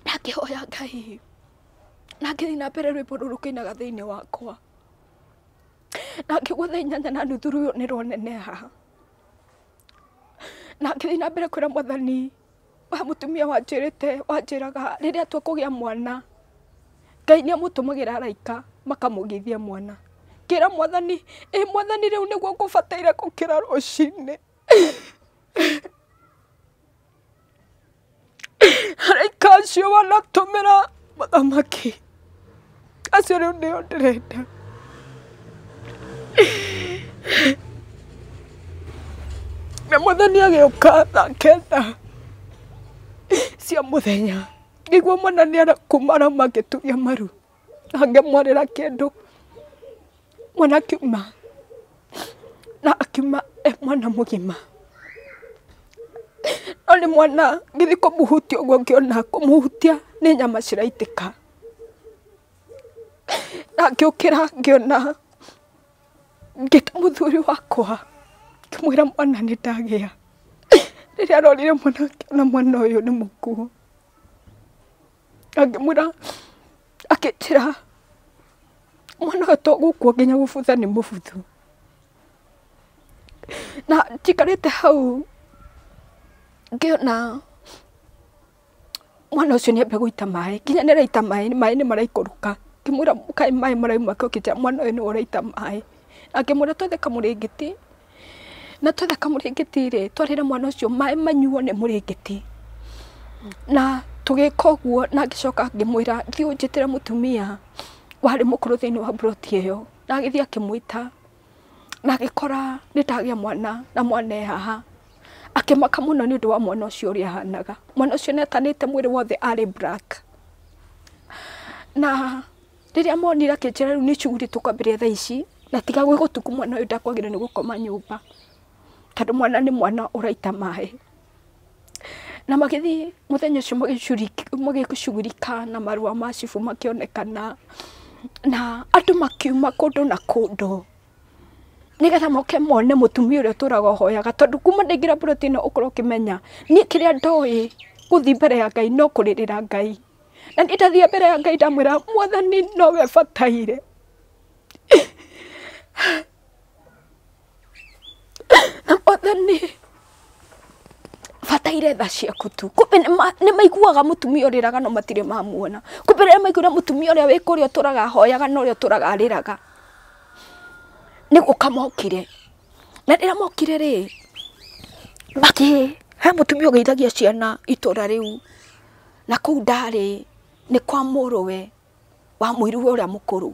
Speaker 1: na ngĩhoya Ngai na ngĩthiĩ na mbere rwĩmbo rũrũ rũkĩinaga thĩinĩ wakwa na ngĩgua thaa 8:30 ruo nĩ rwaneneha na ngĩthiĩ na mbere kwĩra Mwathani wa mũtumia wanjĩrĩte wanjĩraga rĩrĩa twekũgĩa mwana Ngai nĩamũtũmagĩra araika makamũgĩithia mwana. Ngĩra Mwathani ĩ Mwathani rĩu nĩguo ngũbataire gũkĩra rũcinĩ. Araika acio wanatũmĩra mũthamaki acio rĩu nĩo ndĩrenda. Na Mwathani agĩũka thaa 9 cia mũthenya ngĩigua mwana nĩarakuma arauma ngĩturia maru na ngĩmwarĩra kĩndũ. Mwana akiuma na akiuma e mwana mũgima no nĩ mwana ngĩthiĩ kũmũhutia ũguo ngĩona kũmũhutia nĩ nyama ciraitĩka. Na ngĩũkĩra ngĩona ngĩta mũthuri wakwa ngĩmwĩra mwana nĩ ndagĩa. Rĩrĩa arorire mwana akĩona mwana ũyũ nĩ mũkuũ. Ngĩmwĩra akĩnjĩra mwana ũyũ to gũkua nginya gũbutha nĩ mũbuthu. Na njikarĩte hau ngĩona mwana ũcio nĩambia gũita maĩ nginya nĩaraita maĩ, maĩ nĩ maraikũrũka. Ngĩmwĩra kaĩ maĩ marauma kũ, akĩnjĩra mwana ũyũ nĩwe ũraita maĩ. Na ngĩmwĩra twethe kamũrĩngĩti na twetha kamũrĩngĩti rĩ twarĩre mwana ũcio maĩ manyuo nĩ mũrĩngĩti. Na tũgĩka ũguo na ngĩcoka ngĩmwĩra thiĩ ũnjĩtĩre mũtumia warĩ mũkũrũ thĩinĩ wa mburoti ĩyo na agĩthiĩ akĩmwĩta na agĩkora nĩ ndagĩa mwana na mwana e haha. Akĩmaka mũno nĩ ũndũ wa mwana ũcio ũrĩa ahanaga. Mwana ũcio nĩatanĩte mwĩrĩ wothe arĩ black. Na rĩrĩa monire akĩnjĩra rĩu nĩ shughuli tũkwambĩrĩria thaa ici na tiga gwĩ gũtukũ mwana ũyũ ndakwagĩrĩirwo nĩ gũkoma nyũmba tondũ mwana nĩ mwana ũraita maĩ. Na magĩthiĩ mũthenya ũcio magĩcugurika na marũa ma cibũ makĩonekana na andũ makiuma kũndũ na kũndũ nĩgetha moke mone mũtumia ũrĩa ũtũraga ũhoyaga tondũ kuma ndaingĩra mburoti ĩno ũkorwo ũkĩmenya niĩ kĩrĩa ndoĩ gũthiĩ mbere ya Ngai no kũrĩrĩra Ngai. Na niĩ ndathiĩ mbere ya Ngai ndamwĩra Mwathani nowe bataire. Na Mwathani bataire tha ciaku tu. Kumbe nĩ maiguaga mũtumia ũrĩraga no matirĩ mamuona. Kumbe rĩrĩa maiguire mũtumia ũrĩa wĩ kũrĩa ũtũraga ahoyaga na ũrĩa ũtũraga arĩraga nĩ gũka mokire. Na rĩrĩa mokire rĩ makĩ he mũtumia ũgeithagia ciana itũra rĩu na kũu ndarĩ nĩ kwa mũrũwe wa mũiruwe ũrĩa mũkũrũ.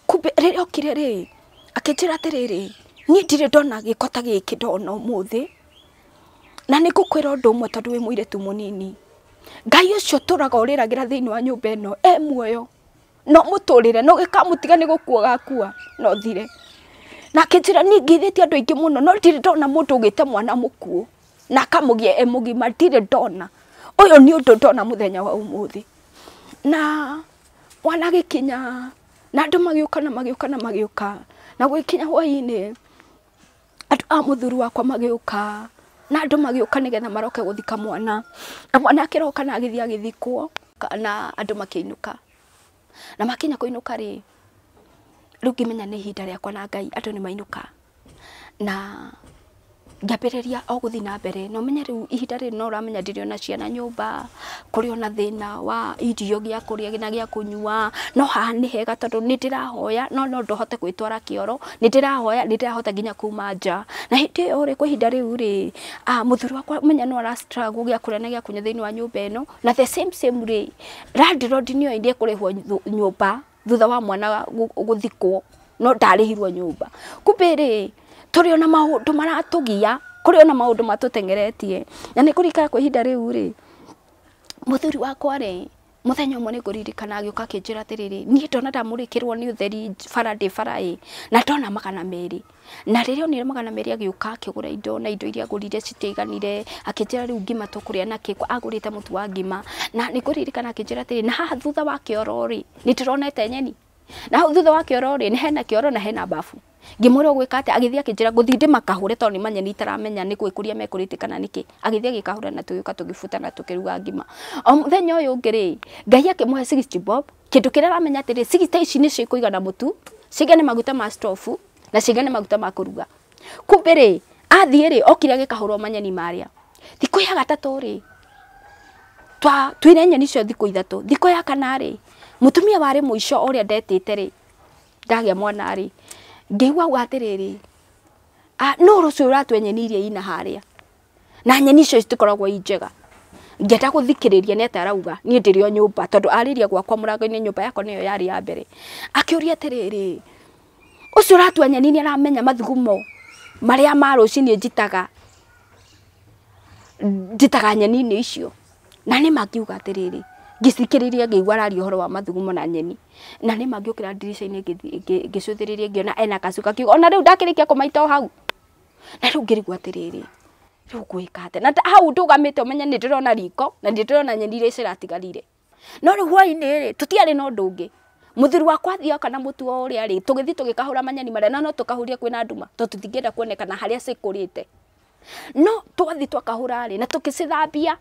Speaker 1: Kumbe rĩrĩa okire rĩ akĩnjĩra atĩrĩrĩ niĩ ndirĩ ndona gĩko ta gĩkĩ ndona ũmũthĩ na nĩ ngũkwĩra ũndũ ũmwe tondũ wĩ mũirĩtu mũnini. Ngai ũcio ũtũraga ũrĩragĩra thĩinĩ wa nyũmba ĩno e muoyo no mũtũrĩre no gĩkamũtiga nĩ gũkua gakua no thire. Na akĩnjĩra niĩ ngeithĩtie andũ aingĩ mũno no ndirĩ ndona mũndũ ũgĩte mwana mũkuũ na akamũgĩa e mũgima, ndirĩ ndona. Ũyũ nĩ ũndũ ndona mũthenya wa ũmũthĩ. Na mwana agĩkinya na andũ magĩũka na magĩũka na magĩũka na gũgĩkinya hwaĩ-inĩ andũ a mũthuri wakwa magĩũka na andũ magĩũka nĩgetha maroke gũthika mwana. Na mwana akĩroka na agĩthiĩ agĩthikwo na andũ makĩinũka. Na makinya kũinũka rĩ rĩu ngĩmenya nĩ ihinda rĩakwa na Ngai andũ nĩ mainũka. Na ngĩambĩrĩria o gũthiĩ na mbere na ũmenye rĩu ihinda rĩrĩ no ũramenya ndirĩ ona ciana nyũmba, kũrĩ ona thĩna wa irio gĩa kũrĩa na gĩa kũnyua, no haha nĩ hega tondũ nĩ ndĩrahoya no no ndohote gwĩtwara kĩoro, nĩ ndĩrahoya nĩ ndĩrahota nginya kuma nja. Na hĩndĩ ĩyo rĩ kwa ihinda rĩu rĩ mũthuri wakwa menya no ara struggle gĩa kũrĩa na gĩa kũnyua thĩinĩ wa nyũmba ĩno na the same same rĩ landlord nĩoĩ nĩ ekũrĩhwo nyũmba thutha wa mwana guthikwo no ndarĩhirwo nyũmba. Kumbe rĩ tũrĩ ona maũndũ maratũgia, kũrĩ ona maũndũ matũtengeretie. Na nĩ kũririkana kwa ihinda rĩu rĩ, mũthuri wakwa rĩ, mũthenya ũmwe nĩ ngũririkana agĩũka akĩnjĩra atĩrĩrĩ, niĩ ndona ndamũrĩkĩrwo nĩ ũtheri bara ndĩ bara ĩ, na ndona 200. Na rĩrĩa onire 200 agĩũka akĩgũra indo, na indo iria agũrire citiaiganire, akĩnjĩra rĩu ngima tũkũrĩa nakĩ, agũrĩte mũtu wa ngima. Na nĩ ngũririkana akĩnjĩra atĩrĩrĩ, na haha thutha wa kĩoro rĩ, nĩ ndĩronete nyeni. Na hau thutha wa kĩoro rĩ, nĩ hena kĩoro na hena bafu. Ngĩmwĩra ũgwĩka atĩa, agĩthiĩ akĩnjĩra ngũthiĩ ndĩmakahũre tondũ nĩ manyeni itaramenya nĩ gwĩkũria mekũrĩte kana nĩkĩ. Agĩthiĩ agĩkahũra na tũgĩũka tũgĩbuta na tũkĩruga ngima. O mũthenya ũyũ ũngĩ rĩ, Ngai akĩmũhe 60 bob, kĩndũ kĩrĩa aramenya atĩrĩ, 60 ici nĩcio ikũigana mũtu, cigane maguta ma stofu na cigane maguta ma kũruga. Kumbe rĩ, athiĩ rĩ, okire agĩkahũrwo manyeni marĩa. Thikũ ya gatatũ rĩ, twire nyeni icio thikũ ithatũ. Thikũ ya kana rĩ, mũtumia warĩ mũico ũrĩa ndetĩte rĩ, ndagĩa mwana rĩ, ngĩigua auga atĩrĩrĩ, no rũciũ ũratue nyeni iria ina harĩa, na nyeni icio citikoragwo i njega. Ngĩenda gũthikĩrĩria nĩ atĩa arauga, niĩ ndĩrĩ o nyũmba, tondũ arĩria gwakwa mũrango-inĩ, nyũmba yakwa nĩyo yarĩ ya mbere. Akĩũria atĩrĩrĩ, ũcio ũratua nyeni nĩ aramenya mathugumo marĩa ma rũcinĩ njitaga, njitaga nyeni-inĩ icio. Na nĩ mangiuga atĩrĩrĩ, ngĩcikĩrĩria ngĩigua araria ũhoro wa mathugumo na nyeni. Na nĩ mangĩũkĩra ndirica-inĩ ngĩcũthĩrĩria ngĩona ena gacuka, kiuga ona rĩu ndakĩrĩkia kũmaita o hau. Na rĩu ngĩrigwo atĩrĩrĩ, rĩu ngwĩka atĩa? Na hau ndũgamĩte ũmenye nĩ ndĩrona riko na nĩ ndĩrona nyeni iria ciratigarire. No rĩu hwaĩ-inĩ rĩ, tũtiarĩ na ũndũ ũngĩ. Mũthuri wakwa athiĩ oka na mũtu o ũrĩa rĩ, tũgĩthiĩ tũgĩkahũra manyeni marĩa, na no tũkahuria kwĩna nduma, tondũ tũtingĩenda kuonekana harĩa cikũrĩte. No twathiĩ twakahũra rĩ, na tũkĩcithambia,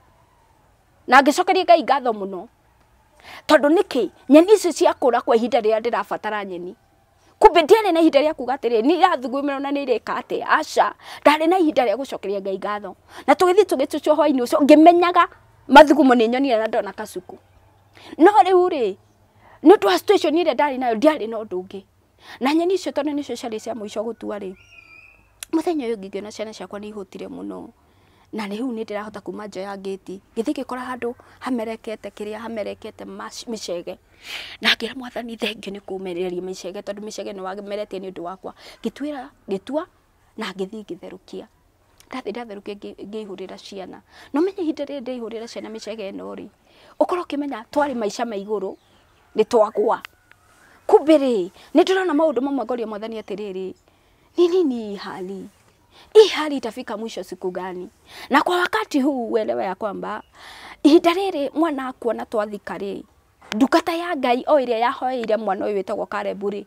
Speaker 1: na ngĩcokeria Ngai ngatho mũno. Tondũ nĩkĩ, nyeni icio ciakũra kwa ihinda rĩrĩa ndĩrabatara nyeni. Kumbe ndiarĩ na ihinda rĩa kuga atĩrĩrĩ, nĩ irathugumĩrwo na nĩ irĩka atĩa, aca. Ndarĩ na ihinda rĩa gũcokeria Ngai ngatho. Na tũgĩthiĩ tũgĩcucwo hwaĩ-inĩ ũcio, ngĩmenyaga mathugumo nĩ nyonire na ndona kacuku. No rĩu rĩ, nĩ ũndũ wa situation ĩrĩa ndarĩ nayo, ndiarĩ na ũndũ ũngĩ. Na nyeni icio tondũ nĩcio ciarĩ cia mũico gũtua rĩ, mũthenya ũyũ ũngĩ ngĩona ciana ciakwa nĩ ihũtire mũno. Na rĩu nĩ ndĩrahota kuma nja ya ngĩti, ngĩthiĩ ngĩkora handũ hamerekete kĩrĩa hamerekete mĩcege. Na ngĩra Mwathani thengiũ nĩ kũmereria mĩcege, tondũ mĩcege nĩ wameretie nĩ ũndũ wakwa. Ngĩtuĩra, ngĩtua na ngĩthiĩ ngĩtherũkia. Ndathiĩ ndatherũkia ngĩihũrĩra ciana. No menye ihinda rĩrĩ ndĩihũrĩra ciana mĩcege ĩno rĩ, ũkorwo ũkĩmenya twarĩ maica ma igũrũ, nĩ twagwa. Kumbe rĩ, nĩ ndĩrona maũndũ mamwe ngoria Mwathani atĩrĩrĩ, ni nini hali? Hii hali itafika mwisho siku gani? Na kwa wakati huu uelewe ya kwamba ihinda rĩrĩ mwana akuona twathika rĩ, ndungata ya Ngai o ĩrĩa yahoeire mwana ũyũ wĩtagwo Karebu rĩ,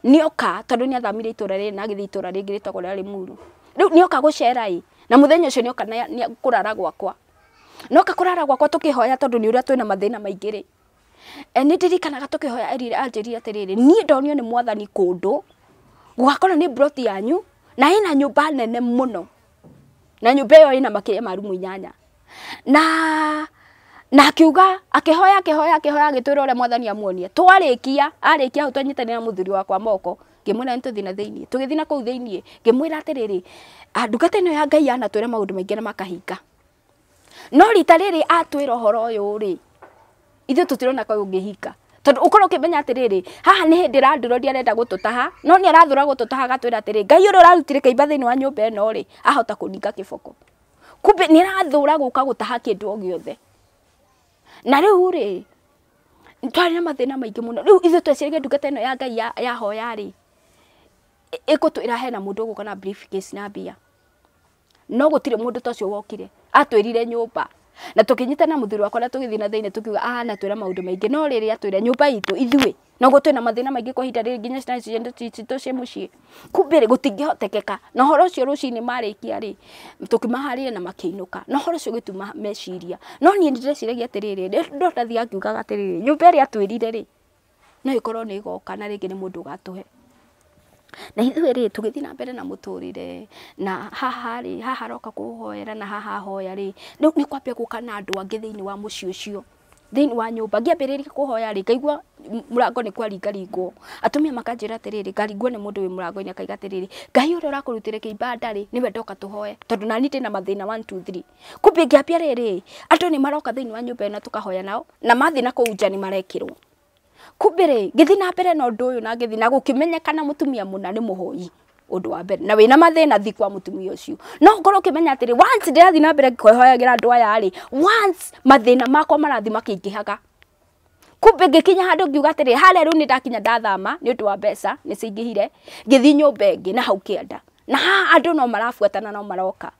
Speaker 1: nĩoka tondũ nĩathamire itũra rĩrĩ na agĩthiĩ itũra rĩngĩ rĩtagwo rĩa Limuru. Rĩu nĩoka gũcera ĩ, na mũthenya ũcio nĩoka kũrara gwakwa. Noka kũrara gwakwa tũkĩhoya tondũ nĩ ũrĩa twĩna mathĩna maingĩ rĩ. Nĩ ndirikanaga tũkĩhoya erire anjĩrire atĩrĩrĩ, niĩ ndonio nĩ Mwathani kũndũ, gũgakorwo nĩ ploti yanyu, na ĩna nyũmba nene mũno. Na nyũmba ĩyo ĩna makĩria ma rumu 8. Na akiuga, akĩhoya, akĩhoya, akĩhoya, agĩtwĩra ũrĩa Mwathani amuonie. Twarĩkia, arĩkia hau twanyitanĩra na mũthuri wakwa moko, ngĩmwĩra nĩ tũthiĩ na thĩiniĩ. Tũgĩthiĩ na kũu thĩiniĩ, ngĩmwĩra atĩrĩrĩ, ndungata ĩno ya Ngai yanatwĩra maũndũ maingĩ na makahinga. No rita rĩrĩ atwĩra ũhoro ũyũ rĩ, ithuĩ tũtirona ka ũngĩhinga. Tondũ ũkorwo ũkĩmenya atĩrĩrĩ, haha nĩ hĩndĩ landlord arenda gũtũtaha, no nĩ arathũra gũtũtaha agatwĩra atĩrĩ, Ngai ũrĩa ũrarutire kĩimba thĩinĩ wa nyũmba ĩno rĩ, ahota kũninga kĩboko. Kumbe nĩ arathũra gũka gũtaha kĩndũ o gĩothe. Na rĩu rĩ, twarĩ na mathĩna maingĩ mũno. Rĩu ithuĩ tweciragia ndungata ĩno ya Ngai yahoya rĩ, ĩgũtwĩra hena mũndũ ũgũka na briefcase na mbia. No gũtirĩ mũndũ ta ũcio wokire. Atwĩrire nyũmba. Na tũkĩnyitana mũthuri wakwa na tũgĩthiĩ na thĩinĩ tũkiuga na twĩra maũndũ maingĩ, no rĩrĩ atwĩra nyũmba itũ ithuĩ noguo twĩna mathĩna maingĩ kwa ihinda rĩrĩ nginya ciana citũ ciĩ mũciĩ. Kumbe rĩ, gũtingĩhotekeka. Na ũhoro ũcio rũcinĩ marĩkia rĩ, tũkĩmaharĩria na makĩinũka. Na ũhoro ũcio ũgĩtuma meciria. No niĩ nĩndĩreciragia atĩrĩrĩ, ndotathiaga ngiugaga atĩrĩrĩ, nyũmba ĩrĩa atwĩrire rĩ, no ĩkorwo nĩ ĩgoka na rĩngĩ nĩ mũndũ ũgatũhe. Na ithuĩ rĩ, tũgĩthiĩ na mbere na mũtũrĩre, na haha rĩ, haha aroka kũhoera na haha ahoya rĩ, rĩu nĩ kwambia gũka na andũ angĩ thĩinĩ wa mũciĩ ũcio, thĩinĩ wa nyũmba. Ngĩambĩrĩria kũhoya rĩ, ngaigua mũrango nĩ kwaringaringwo. Atumia makanjĩra atĩrĩrĩ, ngaringwo nĩ mũndũ wĩ mũrango-inĩ akaiga atĩrĩrĩ, Ngai ũrĩa ũrakũrutĩire kĩimba nda rĩ, nĩwe ndoka tũhoe, tondũ nani ndĩna mathĩna 1 2 3. Kumbe ngĩambia rĩrĩ, andũ nĩ maroka thĩinĩ wa nyũmba ĩno tũkahoya nao, na mathiĩ na kũu nja nĩ marekĩrwo. Kumbe rĩ ngĩthiĩ na mbere na ũndũ ũyũ na ngĩthiĩ na gũkĩmenyekana mũtumia mũna nĩ mũhoi ũndũ wa mbere na wĩna mathĩna thi kwa mũtumia ũcio no ũkorwo ũkĩmenya atĩrĩ once ndĩrathiĩ na mbere ngĩhoyagĩra andũ aya rĩ once mathĩna makwa marathiĩ makĩingĩhaga. Kumbe ngĩkinya handũ ngiuga atĩrĩ harĩa rĩu nĩ ndakinya ndathama nĩ ũndũ wa mbeca nĩ cingĩhire ngĩthiĩ nyũmba ĩngĩ na hau kĩanda na haha andũ no marabuatana no maroka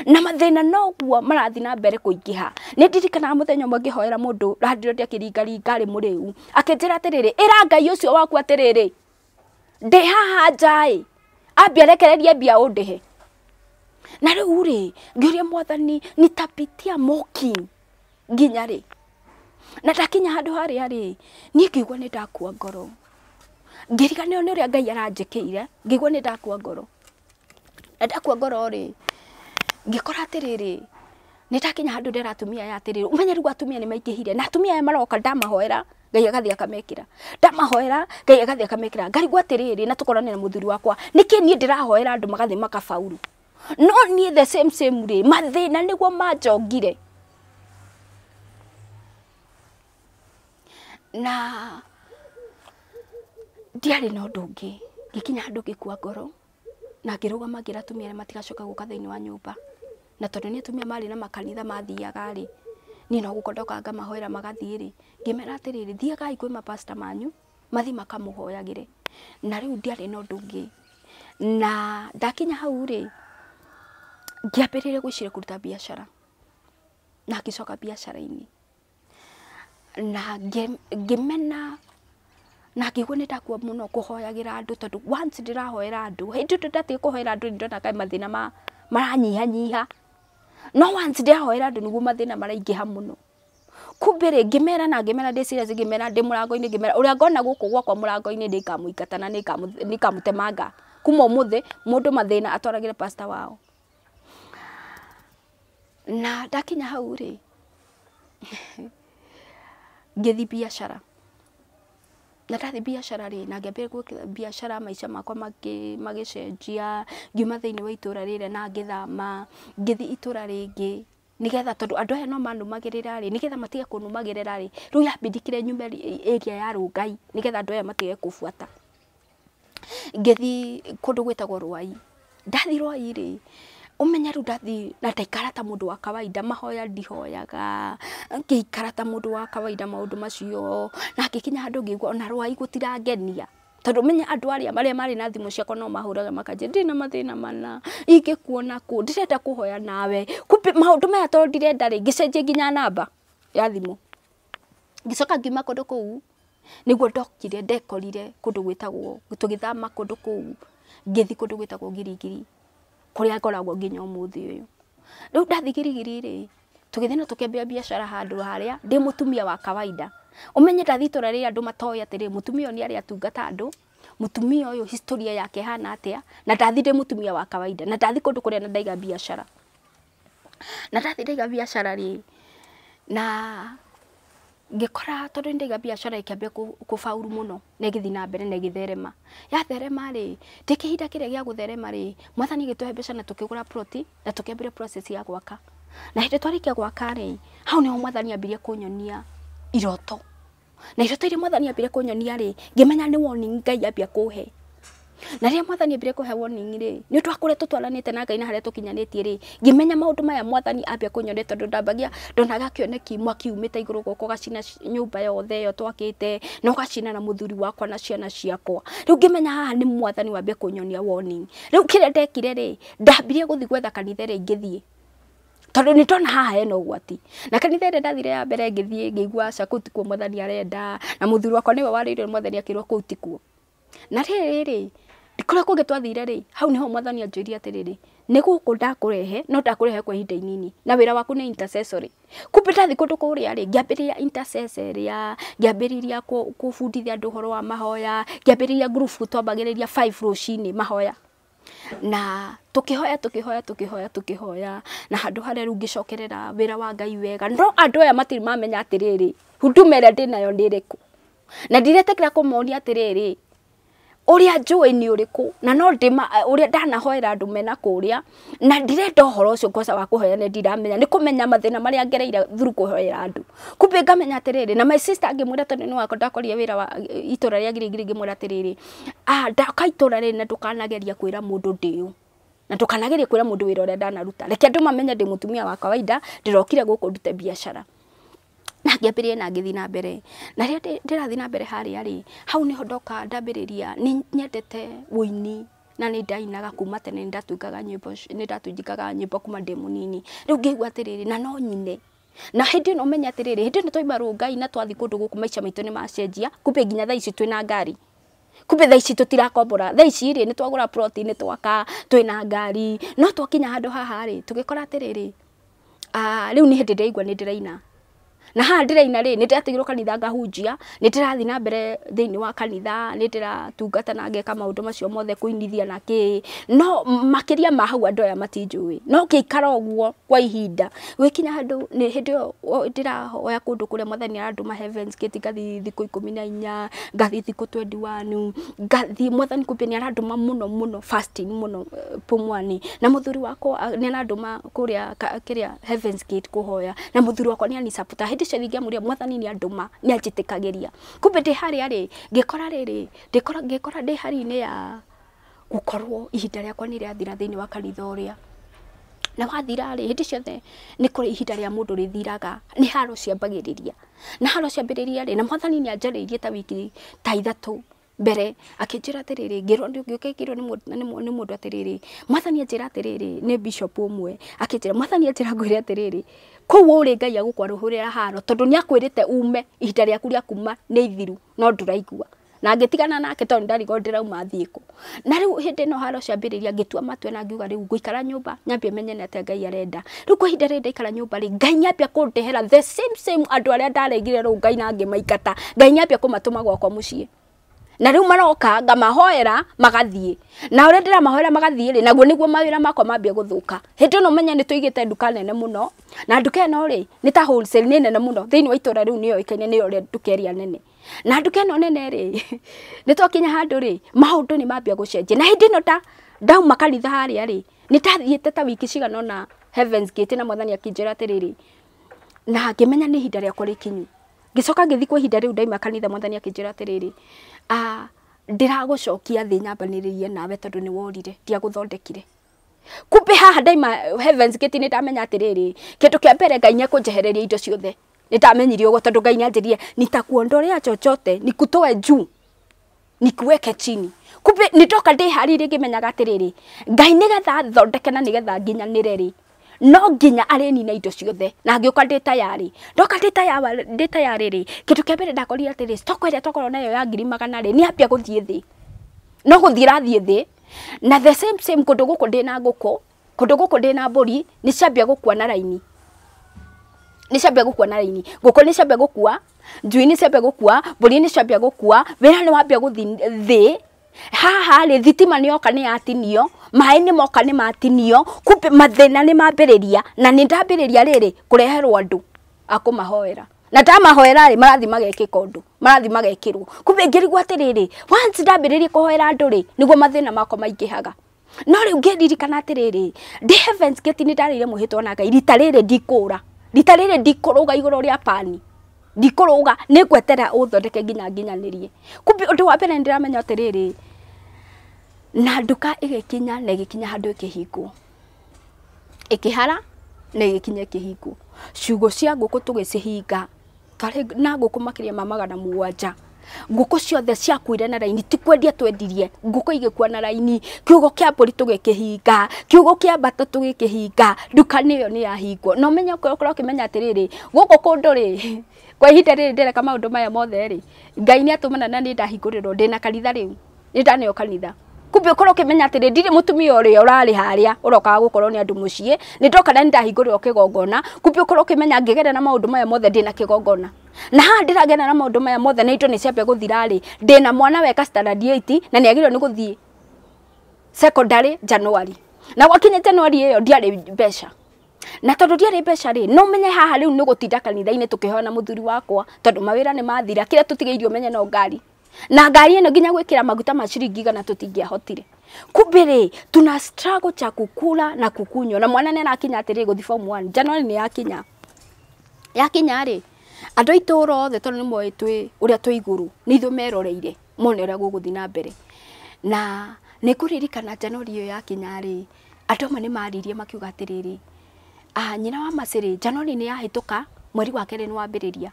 Speaker 1: na mathĩna noguo marathiĩ na mbere kũingĩha. Nĩ ndirikanaga mũthenya ũmwe ngĩhoera mũndũ landlord akĩringaringa arĩ mũrĩu akĩnjĩra atĩrĩrĩ ĩra Ngai ũcio waku atĩrĩrĩ ndĩ haha nja ĩ ambia rekererie mbia ũndĩhe. Na rĩu rĩ ngĩũria mwathani nitapitia mocking nginya rĩ. Na ndakinya handũ harĩa rĩ niĩ ngĩigua nĩ ndakua ngoro ngĩriganĩrwo nĩ ũrĩa Ngai aranjĩkĩire ngĩigua nĩ ndakua ngoro. Na ndakua ngoro rĩ ngĩkora atĩrĩrĩ nĩ ndakinya handũ ndera atumia aya atĩrĩrĩ ũmenye rĩu atumia nĩ maingĩhire na atumia aya maroka ndamahoera Ngai agathiĩ akamekĩra ndamahoera Ngai agathiĩ akamekĩra ngarigwo atĩrĩrĩ na tũkorane na mũthuri wakwa nĩkĩ niĩ ndĩrahoera andũ magathiĩ makabauru no niĩ the same same rĩ mathĩna nĩguo manjongire. Na ndiarĩ na ũndũ ũngĩ ngĩkinya handũ ngĩkua ngoro na ngĩrũgama ngĩra atumia arĩa matigacoka gũka thĩinĩ wa nyũmba na tondũ nĩ atumia marĩ na makanitha mathiaga rĩ niĩ no gũka ndokaga ngamahoera magathiĩ rĩ ngĩmera atĩrĩrĩ thiagai kwĩ mapasta manyu mathiĩ makamũhoyagĩre. Na rĩu ndiarĩ na ũndũ ũngĩ na ndakinya hau rĩ ngĩambĩrĩria gwĩciria kũruta biacara na ngĩcoka biacara-inĩ na ngĩmena na ngĩigua nĩ ndakua mũno kũhoyagĩra andũ tondũ once ndĩrahoera andũ hĩndĩ ĩyo ndatiga kũhoera andũ nĩ ndonaga mathĩna maranyihanyiha no once ndĩrahoera andũ nĩguo mathĩna maraingĩha mũno. Kumbe rĩ ngĩmera na ngĩmera ndĩ serious ngĩmera ndĩ mũrango-inĩ ngĩmera ũrĩa ngona gũkũ gwakwa mũrango-inĩ nĩngamũingata na nĩngamũtemanga kuma ũmũthĩ mũndũ mathĩna atwaragĩre pastor wao. Na ndakinya hau rĩ ngĩthiĩ biacara na ndathiĩ biacara rĩ na ngĩambĩrĩria gwĩka biacara maica makwa magĩcenjia ngiuma thĩinĩ wa itũra rĩrĩa na ngĩthama ngĩthiĩ itũra rĩngĩ nĩgetha tondũ andũ aya no manũmagĩrĩra rĩ nĩgetha matige kũnũmagĩrĩra rĩ rĩu yambindĩkire nyume area ya Rũngai nĩgetha andũ aya matige kũbuata. Ngĩthiĩ kũndũ gwĩtagwo Rwai. Ndathiĩ Rwai rĩ ũmenye rĩu ndathiĩ na ndaikara ta mũndũ wa kawaida mahoya ndihoyaga ngĩikara ta mũndũ wa kawaida maũndũ macio na ngĩkinya handũ ngĩigua ona Rwai gũtirangenia tondũ ũmenye andũ arĩa marĩa marĩ na thimũ ciakwa no mahũraga makanjĩra ndĩ na mathĩna mana ingĩkuona kũ ndĩrenda kũhoya nawe. Kumbe maũndũ maya tondũ ndirenda rĩ ngĩcenjia nginya namba ya thimũ ngĩcoka ngiuma kũndũ kũu nĩguo ndokire ndekorire kũndũ gwĩtagwo tũgĩthama kũndũ kũu ngĩthiĩ kũndũ gwĩtagwo Girigiri kũrĩa ngoragwo nginya ũmũthĩ ũyũ. Rĩu ndathiĩ Girigiri rĩ tũgĩthiĩ na tũkĩambia biacara handũ harĩa ndĩ mũtumia wa kawaida. Ũmenye ndathiĩ itũra rĩrĩa andũ matoĩ atĩrĩ mũtumia ũyũ nĩ arĩ atungata andũ mũtumia ũyũ historia yake ĩhana atĩa na ndathiĩ ndĩ mũtumia wa kawaida na ndathiĩ kũndũ kũrĩa na ndaiga biacara. Na ndathiĩ ndaiga biacara rĩ na ngĩkora tondũ nĩ ndaiga biacara ĩkĩambia kũbauru mũno na ĩgĩthiĩ na mbere na ĩgĩtherema. Yatherema rĩ ndĩ kĩhinda kĩrĩa gĩa gũtherema rĩ mwathani agĩtũhe mbeca na tũkĩgũra ploti na tũkĩambĩrĩria process ya gwaka. Na hĩndĩ twarĩkia gwaka rĩ hau nĩho mwathani ambirie kũnyonia iroto. Na iroto iria mwathani ambirie kũnyonia rĩ ngĩmenya nĩ warning Ngai ambia kũhe. Na rĩrĩa mwathani ambirie kũhe warning rĩ nĩ ũndũ wa kũrĩa tũtwaranĩte na Ngai na harĩa tũkinyanĩtie rĩ ngĩmenya maũndũ maya mwathani ambia kũnyonia tondũ ndambagia ndonaga kĩoneki mwaki umĩte igũrũ gũka ũgacina nyũmba yothe ĩyo twakĩte na ũgacina na mũthuri wakwa na ciana ciakwa. Rĩu ngĩmenya haha nĩ mwathani wambia kũnyonia warning. Rĩu kĩrĩa ndekire rĩ ndambirie gũthiĩ gwetha kanitha ĩrĩa ingĩthiĩ tondũ nĩ ndona haha hena ũgwati. Na kanitha ĩrĩa ndathire ya mbere ngĩthiĩ ngĩigua aca kũu tikuo mwathani arenda na mũthuri wakwa nĩwe warĩirwo nĩ mwathani akĩrwo kũu tikuo. Na rĩrĩ rĩ kũrĩa kũngĩ twathire rĩ hau nĩho mwathani anjĩrire atĩrĩrĩ nĩ gũkũ ndakũrehe no ndakũrehe kwa ihinda inini na wĩra waku nĩ intercessory. Kumbe ndathiĩ kũndũ kũrĩa rĩ ngĩambĩrĩria intercessory ngĩambĩrĩria kũbundithia andũ ũhoro wa mahoya ngĩambĩrĩria group twambagĩrĩria 5 rũcinĩ mahoya na tũkĩhoya tũkĩhoya tũkĩhoya tũkĩhoya na handũ harĩa rĩu ngĩcokerera wĩra wa Ngai wega no andũ aya matirĩ mamenya atĩrĩrĩ huduma ĩrĩa ndĩnayo nĩ ĩrĩkũ na ndiretĩkĩra kũmonia atĩrĩrĩ Ũrĩa njũĩ nĩ ũrĩkũ na no ndĩma ũrĩa ndanahoera andũ mena kũrĩa na ndirenda ũhoro ũcio ngoca wa kũhoya nĩ ndiramenya nĩ kũmenya mathĩna marĩa ngereire through kũhoera andũ. Kumbe ngamenya atĩrĩrĩ, na my sister ngĩmwĩra tondũ nĩ wakwa ndakorire wĩra wa itũra rĩa Giligili, ngĩmwĩra atĩrĩrĩ, ndaka itũra rĩrĩ na ndũkanageria kwĩra mũndũ ndĩũ, na ndũkanagerie kwĩra mũndũ wĩra ũrĩa ndanaruta, reke andũ mamenye ndĩ mũtumia wa kawaida, ndĩrokire gũkũ ndute biacara. Na ngĩambĩrĩria na ngĩthiĩ na mbere, na rĩrĩa ndĩrathiĩ na mbere harĩa rĩ, hau nĩho ndoka ndambĩrĩria. Nĩ nyendete ũini na nĩ ndainaga kuma tene, nĩ ndatungaga nyĩmbo, nĩ ndatungaga nyĩmbo kuma ndĩ mũnini. Rĩu ngĩigua atĩrĩrĩ, na no nyine. Na hĩndĩ ĩno ũmenye atĩrĩrĩ, hĩndĩ ĩno twaima Rũngai na twathiĩ kũndũ gũkũ maica maitũ nĩ macenjia, kumbe nginya thaa ici twĩna ngari. Kumbe thaa ici tũtirakombora, thaa ici rĩ nĩ twagũra plot, nĩ twaka, twĩna ngari. No twakinya handũ haha rĩ, tũgĩkora atĩrĩrĩ, rĩu nĩ hĩndĩ ndĩraigua nĩ ndĩraina. Na haha ndĩraina rĩ, nĩ ndĩratigirwo kanitha ngahunjia, nĩ ndĩrathiĩ na mbere thĩinĩ wa kanitha, nĩ ndĩratungata na ngeka maũndũ macio mothe, kũinithia na kĩ. No makĩria ma hau andũ aya matinjũĩ. No ngĩikara ũguo kwa ihinda, gũgĩkinya handũ nĩ hĩndĩ ĩyo ndĩrahoya kũndũ kũrĩa mwathani arandũma Heavens Gate, ngathiĩ thikũ 14, ngathiĩ thikũ 21, ngathiĩ mwathani kumbe nĩ arandũma mũno mũno fasting mũno Pumwani. Na mũthuri wakwa nĩ arandũma kũrĩa kĩrĩa Heavens Gate kũhoya, na mũthuri wakwa nĩ anisapota. Hĩndĩ ciothe ingĩamũria mwathani nĩ andũma, nĩ anjĩtĩkagĩria. Kumbe ndĩ harĩa rĩ, ngĩkora rĩrĩ, ngĩkora ndĩ hari-inĩ ya gũkorwo ihinda rĩakwa nĩ rĩathira thĩinĩ wa kanitha ũrĩa. Na wathira rĩ, hĩndĩ ciothe nĩ kũrĩ ihinda rĩa mũndũ rĩthiraga, nĩ haro ciambagĩrĩria. Na haro ciambĩrĩria rĩ, na mwathani nĩ anjarĩirie ta wiki ta 3 mbere, akĩnjĩra atĩrĩrĩ, ngĩrwo ngĩũka ngĩrwo nĩ mũndũ atĩrĩrĩ, mwathani anjĩra atĩrĩrĩ, nĩ bishop ũmwe, akĩnjĩra mwathani anjĩra ngwĩre atĩrĩrĩ, kũu ũrĩ Ngai agũkwarũhũrĩra haro, tondũ nĩ akwĩrĩte ume, ihinda rĩaku rĩa kuma nĩ ithiru, no ndũraigua. Na ngĩtigana nake tondũ ndarigwo ndĩrauma thiĩ kũ. Na rĩu hĩndĩ ĩno haro ciambĩrĩria, ngĩtua matua na ngiuga rĩu ngũikara nyũmba, nyambie menye nĩ atĩa Ngai arenda. Rĩu kwa ihinda rĩrĩ ndaikara nyũmba rĩ, Ngai nyambia kũndehera the same same andũ arĩa ndaregire rĩu Ngai na ngĩmaingata, Ngai nyambia kũmatũma gwakwa mũciĩ. Na rĩu maroka ngamahoera magathiĩ. Na ũrĩa ndĩramahoera magathiĩ rĩ, naguo nĩguo mawĩra makwa mambia gũthũka. Hĩndĩ ĩno menye nĩ tũigĩte nduka nene mũno, na nduka ĩno rĩ nĩ ta wholesale, nĩ nene mũno thĩinĩ wa itũra rĩu, nĩyo ĩkaine, nĩyo ũrĩa nduka ĩrĩa nene. Na nduka ĩno nene rĩ, nĩ twakinya handũ rĩ, maũndũ nĩ mambia gũcenjia. Na hĩndĩ ĩno ndauma kanitha harĩa rĩ, nĩ ndathiĩte ta wiki cigana ũna Heavens Gate, na mwathani akĩnjĩra atĩrĩrĩ, na ngĩmenya nĩ ihinda rĩakwa rĩkinyu. Ngĩcoka ngĩthiĩ kwa ihinda rĩu ndaima kanitha, mwathani akĩnjĩra atĩrĩrĩ, ndĩragũcokia thĩ nyambanĩrĩrie nawe tondũ nĩ worire, ndiagũthondekire. Kumbe haha ndaima Heavens Gate nĩ ndamenya atĩrĩrĩ, kĩndũ kĩa mbere Ngai nĩekũnjehereria indo ciothe. Nĩ ndamenyire ũguo tondũ Ngai nĩanjĩrire nitakuondolea chochote, nikutoe juu, nikuweke chini. Kumbe nĩ ndoka ndĩharĩirie ngĩmenyaga atĩrĩrĩ, Ngai nĩgetha thondeke na nĩgetha nginyanĩre rĩ, no nginya arĩnina indo ciothe. Na ngĩũka ndĩ tayarĩ. Ndoka ndĩ tayarĩ rĩ, kĩndũ kĩa mbere ndakorire atĩrĩ, stock ĩrĩa twakorwo nayo ya 100,000 rĩ, nĩyambia gũthiĩ thĩ. No gũthiĩ ĩrathiĩ thĩ. Na the same same kũndũ gũkũ ndĩna ngũkũ, kũndũ gũkũ ndĩna mbũri, nĩ ciambia gũkua na raini. Nĩ ciambia gũkua na raini. Ngũkũ nĩ ciambia gũkua, njui nĩ ciambia gũkua, mbũri nĩ ciambia gũkua, wĩra nĩ wambia gũthiĩ thĩ. Haha rĩ, thitima nĩ yoka nĩ yatinio, maĩ nĩ moka nĩ matinio, kumbe mathĩna nĩ mambĩrĩria. Na nĩ ndambĩrĩria rĩrĩ kũreherwo andũ a kũmahoera. Na ndamahoera rĩ, marathiĩ magekĩka ũndũ, marathiĩ magekĩrwo. Kumbe ngĩrigwo atĩrĩrĩ, once ndambĩrĩria kũhoera andũ rĩ, nĩguo mathĩna makwa maingĩhaga. No rĩu ngĩririkana atĩrĩrĩ, ndĩ Heavens Gate nĩ ndarĩire mwĩhĩtwa na Ngai, rita rĩrĩ ndikũra, rita rĩrĩ ndikũrũga igũrũ rĩa pani, ndikũrũga, nĩ ngwetera ũthondeke nginya nginyanĩrie. Kumbe ũndũ wa mbere nĩ ndĩramenya atĩrĩrĩ, na nduka ĩgĩkinya na ĩgĩkinya handũ ĩkĩhingwo, ĩkĩhara na ĩgĩkinya ĩkĩhingwo. Ciugũ cia ngũkũ tũgĩcihinga, twarĩ na ngũkũ makĩria ma 700. Ngũkũ ciothe ciakuire na raini, ti kwendia twendirie, ngũkũ igĩkua na raini. Kiugũ kĩa mbũri tũgĩkĩhinga, kiugũ kĩa mbata tũgĩkĩhinga, nduka nĩyo nĩ yahingwo. Na ũmenye ũkorwo ũkĩmenya atĩrĩrĩ, gũkũ kũndũ rĩ, kwa ihinda rĩrĩ ndĩreka maũndũ maya mothe rĩ, Ngai nĩ atũmana na nĩ ndahingũrĩrwo, ndĩna kanitha rĩu, nĩ ndaneo kanitha. Kumbe ũkorwo ũkĩmenya atĩrĩ, ndirĩ mũtumia ũrĩa ũrarĩ harĩa ũrokaga gũkorwo nĩ andũ mũciĩ, nĩ ndoka na nĩ ndahingũrĩrwo kĩgongona. Kumbe ũkorwo ũkĩmenya ngĩgerera na maũndũ maya mothe ndĩna kĩgongona. Na haha ndĩragerera na maũndũ maya mothe na indo nĩ ciambia gũthira rĩ, ndĩna mwana weka standard 8 na nĩ agĩrĩirwo nĩ gũthiĩ secondary January. Na gwakinya January ĩyo ndiarĩ mbeca. Na tondũ ndiarĩ mbeca rĩ, no menye haha rĩu nĩ gũtinda kanitha-inĩ tũkĩhoya na mũthuri wakwa, tondũ mawĩra nĩ mathira, kĩrĩa tũtigĩirio menye no ngari. Na ngari ĩno nginya gwĩkĩra maguta ma ciringi 100 tũtingĩahotire. Kumbe rĩ tuna struggle cha kukula na kukunywa. Na mwana nĩ arakinya atĩrĩ gũthiĩ form 1 January nĩ yakinya. Yakinya rĩ andũ a itũũra othe tondũ nĩ moĩ twĩ ũrĩa twĩ igũrũ nĩ ithuĩ meroreire mone ũrĩa gũgũthiĩ na mbere. Na nĩ ngũririkana January ĩyo yakinya rĩ andũ amwe nĩ maririe makiuga atĩrĩrĩ, nyina wa Mercy rĩ January nĩ yahĩtũka mweri wa kerĩ nĩ wambĩrĩria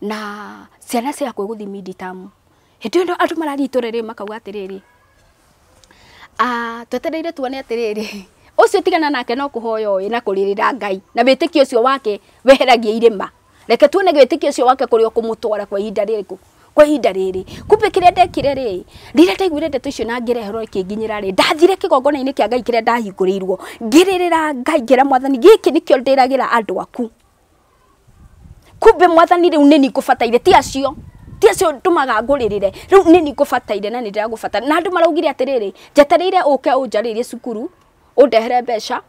Speaker 1: na ciana ciakwa gũthiĩ mid-term. Hĩndĩ ĩyo andũ mararia itũũra rĩrĩ makauga atĩrĩrĩ, twetereire tuone atĩrĩrĩ ũcio tigana nake no kũhoya ũĩ na kũrĩrĩra Ngai na wĩtĩkio ũcio wake weheragia irĩma. Reke tuone wĩtĩkio ũcio wake kũrĩa ũkũmũtwara kwa ihinda rĩrĩkũ, kwa ihinda rĩrĩ. Kumbe kĩrĩa ndekire rĩ, rĩrĩa ndaiguire ndeto icio na ngĩreherwo ikĩnginyĩra rĩ, ndathire kĩgongona-inĩ kĩa Ngai kĩrĩa ndahingũrĩirwo, ngĩrĩrĩra Ngai ngĩra Mwathani gĩkĩ nĩkĩo ndĩragĩra andũ aku. Kumbe Mwathani rĩu nĩ niĩ ngũbataire, ti acio ndũmaga ngũrĩrĩre, rĩu nĩ niĩ ngũbataire na nĩ ndĩragũbatara. Na andũ maraugire atĩrĩrĩ, njetereire ũke ũnjarĩrie cukuru ũndehere mbeca,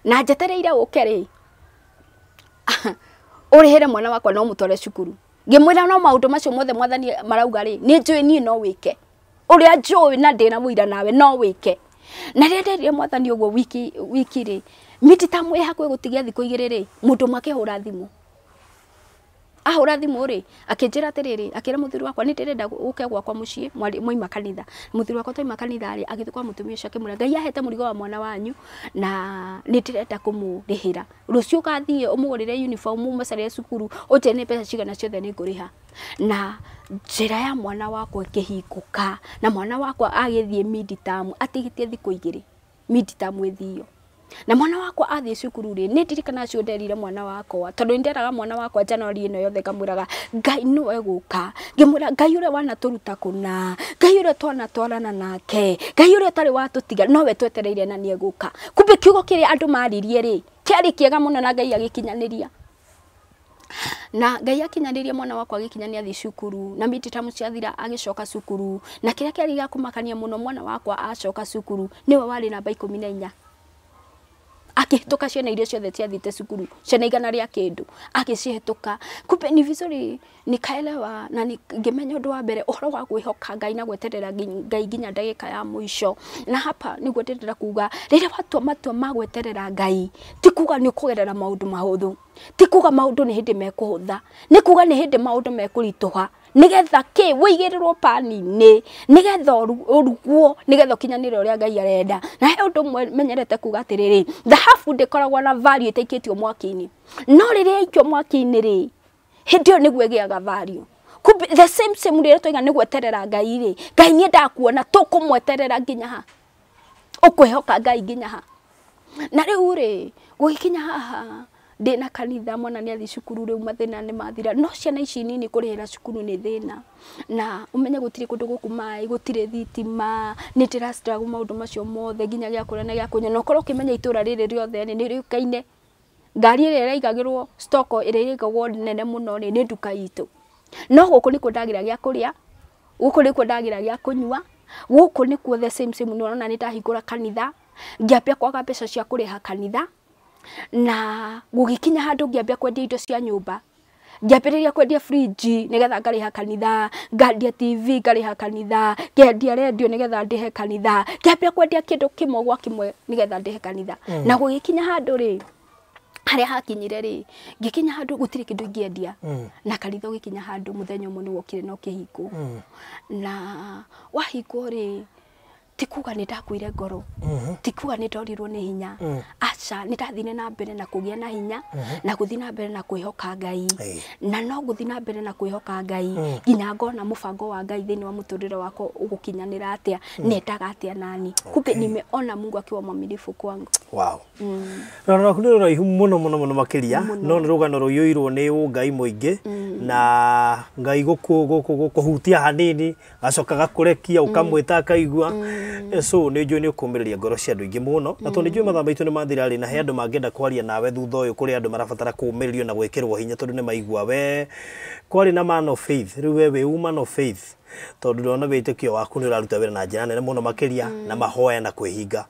Speaker 1: na njetereire ũke rĩ ũrĩhĩre mwana wakwa no mũtware cukuru. Ngĩmwĩra no maũndũ macio mothe Mwathani marauga rĩ, nĩ njũĩ niĩ no wĩke ũrĩa njũĩ na ndĩna mũira nawe no wĩke. Na rĩrĩa nderire Mwathani ũguo wiki rĩ mid-term ĩ hakuhĩ gũtigia thikũ 2 rĩ, mũndũ ũmwe akĩhũra thimũ. Ahũra thimũ rĩ akĩnjĩra atĩrĩrĩ, akĩra mũthuri wakwa nĩ ndĩrenda ũke gwakwa mũciĩ mwaima kanitha. Mũthuri wakwa twaima kanitha rĩ agĩthiĩ kwa mũtumia ũcio akĩmwĩra Ngai ahete mũrigo wa mwana wanyu na nĩ ndĩrenda kũmũrĩhĩra. Rũciũ ũgathiĩ ũmũgũrĩre uniform ũmũcarĩre cukuru ũnjĩre nĩ mbeca cigana ciothe nĩ ngũrĩha. Na njĩra ya mwana wakwa ĩkĩhingũka na mwana wakwa agĩthiĩ mid-term atigĩtie thikũ 2 mid-term ĩthio. Na mwana wakwa athiĩ cukuru rĩ nĩ ndirikana acio nderire mwana wakwa tondũ nĩ nderaga mwana wakwa January ĩno yothe ngamwĩraga Ngai nĩwe egũka. Ngĩmwĩra Ngai ũrĩa wanatũruta kũna, Ngai ũrĩa twanatwarana nake, Ngai ũrĩa ũtarĩ watũtiga nowe twetereire na nĩ egũka. Kumbe kiugo kĩrĩa andũ maririe rĩ kĩarĩ kĩega mũno na Ngai agĩkinyanĩria. Na Ngai akinyanĩria mwana wakwa agĩkinyania athiĩ cukuru na mid-term ciathira agĩcoka cukuru. Na kĩrĩa kĩarĩ gĩa kũmakania mũno mwana wakwa acoka cukuru nĩwe warĩ namba 14. Akĩhĩtũka ciana iria ciothe ciathiĩte cukuru ciana 100 rĩa kĩndũ agĩcihĩtũka. Kumbe ni vizuri nikaelewa na ngĩmenya ũndũ wa mbere ũhoro wa kwĩhoka Ngai na gweterera Ngai nginya ndagĩka ya mũico. Na hapa nĩguo ndĩrenda kuga rĩrĩa watua matua ma gweterera Ngai ti kuga nĩ ũkũgerera maũndũ mahũthũ, ti kuga maũndũ nĩ hĩndĩ mekũhũtha, nĩ kuga nĩ hĩndĩ maũndũ mekũritũha nĩgetha kĩ wĩigĩrĩrwo pani-inĩ nĩgetha ũrugwo nĩgetha ũkinyanĩre ũrĩa Ngai arenda. Na he ũndũ ũmwe menyerete kuga atĩrĩrĩ, thahabu ndĩkoragwo na value ĩtaikĩtio mwaki-inĩ, no rĩrĩa yaikio mwaki-inĩ rĩ hĩndĩ ĩyo nĩguo ĩgĩaga value. Kumbe the same rĩrĩa twaiga nĩ gweterera Ngai rĩ, Ngai nĩ endaga kuona tũkũmweterera nginya ha, ũkwĩhoka Ngai nginya ha. Na rĩu rĩ gũgĩkinya haha ndĩna kanitha mwana nĩ athiĩ cukuru rĩu mathĩna nĩ mathira, no ciana ici nini kũrĩhĩra cukuru nĩ thĩna. Na ũmenye gũtirĩ kũndũ gũkũ maĩ, gũtirĩ thitima, nĩ ndĩra struggle maũndũ macio mothe nginya gĩa kũrĩa na gĩa kũnyua. Na ũkorwo ũkĩmenya itũũra rĩrĩ rĩothe nĩ rĩũkaine, ngari ĩrĩa ĩraigagĩrwo stock ĩrĩa ĩraigagwo nene mũno rĩ nĩ nduka itũ. No gũkũ nĩkuo ndagĩra gĩa kũrĩa, gũkũ nĩkuo ndagĩra gĩa kũnyua, gũkũ nĩkuo the same same nĩ ũrona nĩ ndahingũra kanitha, ngĩambia kwaga mbeca cia kũrĩha kanitha. Na gũgĩkinya handũ ngĩambia kwendia indo cia nyũmba, ngĩambĩrĩria kwendia fridge nĩgetha ngarĩha kanitha, ngendia TV ngarĩha kanitha, ngendia radio nĩgetha ndĩhe kanitha, ngĩambia kwendia kĩndũ kĩmwe gwa kĩmwe nĩgetha ndĩhe kanitha. Na gũgĩkinya handũ rĩ harĩa hakinyire rĩ ngĩkinya handũ gũtirĩ kĩndũ ingĩendia. Na kanitha ũgĩkinya handũ mũthenya ũmwe nĩ wokire na ũkĩhingwo. Na wahingwo rĩ ti kuga nĩ ndakuire ngoro, ti kuga nĩ ndorirwo nĩ hinya, aca nĩ ndathire na mbere na kũgĩa na hinya na gũthiĩ na mbere na kwĩhoka Ngai. Na no gũthiĩ na mbere na kwĩhoka Ngai nginya ngona mũbango wa Ngai thĩinĩ wa mũtũrĩre wakwa ũgũkinyanĩra atĩa, nendaga atĩa nani. Kumbe nimeona Mungu akiwa mwaminifu kwangu.
Speaker 2: Wow. Rũgano rwaku nĩ rũraihu mũno mũno mũno makĩria, no nĩ rũgano rũiyũirwo nĩ ũngai mũingĩ na Ngai gũkũhutia hanini gacoka gakũrekia ũkamwĩta akaigua. So nĩ njũĩ nĩ ũkũmĩrĩria ngoro cia andũ aingĩ mũno, na tondũ nĩ njũĩ mathaa maitũ nĩ mathira rĩ, na he andũ mangĩenda kwaria nawe thutha ũyũ, kũrĩ andũ marabatara kũũmĩrĩrio na gwĩkĩrwo hinya tondũ nĩ maigua we kwarĩ na man of faith, rĩu we wĩ woman of faith tondũ ndona wĩtĩkio waku nĩ ũraruta wĩra na njĩra nene mũno makĩria na mahoya na kwĩhinga.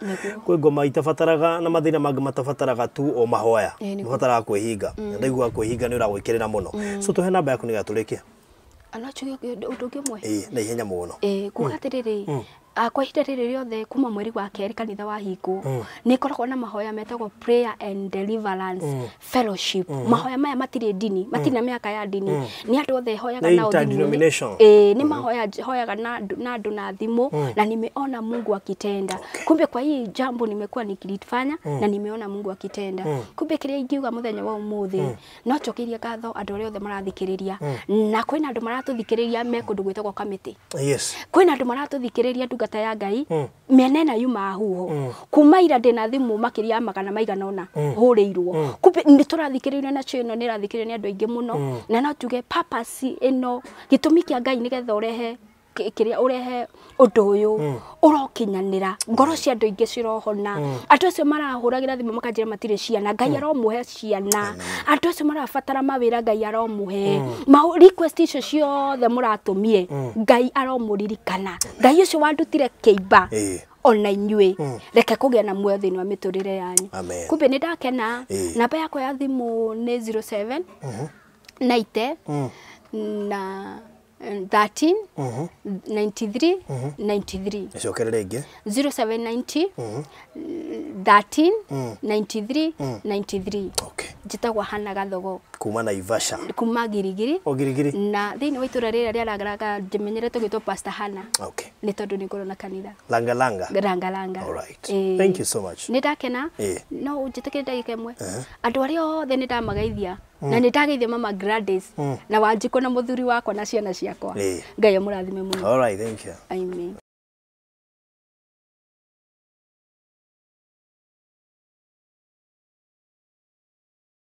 Speaker 2: Kwĩ ngoma itabataraga na mathĩna mangĩ matabataraga tu o mahoya, mabataraga kwĩhinga. Na ndaigua kwĩhinga nĩ ũragwĩkĩrĩra mũno. So tũhe namba yaku nĩgetha tũrĩkie.
Speaker 1: No njuge ũndũ ũngĩ ũmwe?
Speaker 2: Ĩĩ, na ihenya mũno.
Speaker 1: Ĩĩ, kuga atĩrĩrĩ, kwa ihinda rĩrĩ rĩothe kuma mweri wa kerĩ kanitha wahingwo, nĩ koragwo na mahoya metagwo prayer and deliverance fellowship. Mahoya maya matirĩ ndini, matirĩ na mĩhaka ya ndini, nĩ andũ othe hoyaga
Speaker 2: Nĩ
Speaker 1: nao thimũ-inĩ.
Speaker 2: interdenomination.
Speaker 1: Ĩĩ, nĩ mahoya hoyaga na andũ na thimũ, na nimeona Mungu akitenda. Kumbe kwa hii jambo nimekuwa nikilifanya na nimeona Mungu akitenda. Kumbe kĩrĩa ingiuga mũthenya wa ũmũthĩ, no njokerie ngatho andũ arĩa othe marathikĩrĩria, na kwĩna andũ maratũthikĩrĩria me kũndũ gwĩtagwo Kamĩtĩ. Kwĩna andũ maratũthikĩrĩria ndungata ya Ngai mĩena ĩna yumaga huho. Kuma ira ndĩna thimũ makĩria ya magana maigana ũna hũrĩirwo. Kumbe nĩ tũrathikĩrĩrio na ĩno nĩ ĩrathikĩrĩrio nĩ andũ aingĩ mũno, na no tuge purpose ĩno, gĩtũmi kĩa Ngai nĩgetha ũrehe kĩrĩa ũrehe ũndũ ũyũ ũrokinyanĩra, ngoro cia andũ aingĩ cirohona. Andũ acio marahũragĩra thimũ makanjĩra matirĩ ciana, Ngai aromũhe ciana. Andũ acio marabatara mawĩra, Ngai aromũhe. Request icio ciothe mũratũmire, Ngai aromũririkana. Ngai ũcio wandutire kĩimba ona inyuĩ, reke kũgĩa na muoyo thĩinĩ wa mĩtũrĩre yanyu. Kumbe nĩ ndakena. Namba yakwa ya thimũ nĩ 07 90 na 13 93 93.
Speaker 2: Ĩcokere rĩngĩ.
Speaker 1: 0790 13 93 93. Njĩtagwo Hannah Gathogo.
Speaker 2: Kuma Naivasha.
Speaker 1: Kuma Girigiri.
Speaker 2: O Girigiri.
Speaker 1: Na thĩinĩ wa itũra rĩrĩa rĩa Langalanga ndĩmenyerete gwĩtwo Pastor Hannah. Nĩ tondũ nĩ ngorwo na kanitha.
Speaker 2: Langalanga.
Speaker 1: Langalanga.
Speaker 2: All right. Thank you so much.
Speaker 1: Nĩ ndakena. No ũnjĩtĩkĩre ndagĩka ĩmwe. Andũ arĩa othe nĩ ndamagaithia. Na nĩ ndageithia mama Gladys na Wanjikũ na mũthuri wakwa na ciana ciakwa. Ngai amũrathime mũno.
Speaker 2: All right, thank you.
Speaker 1: Amen.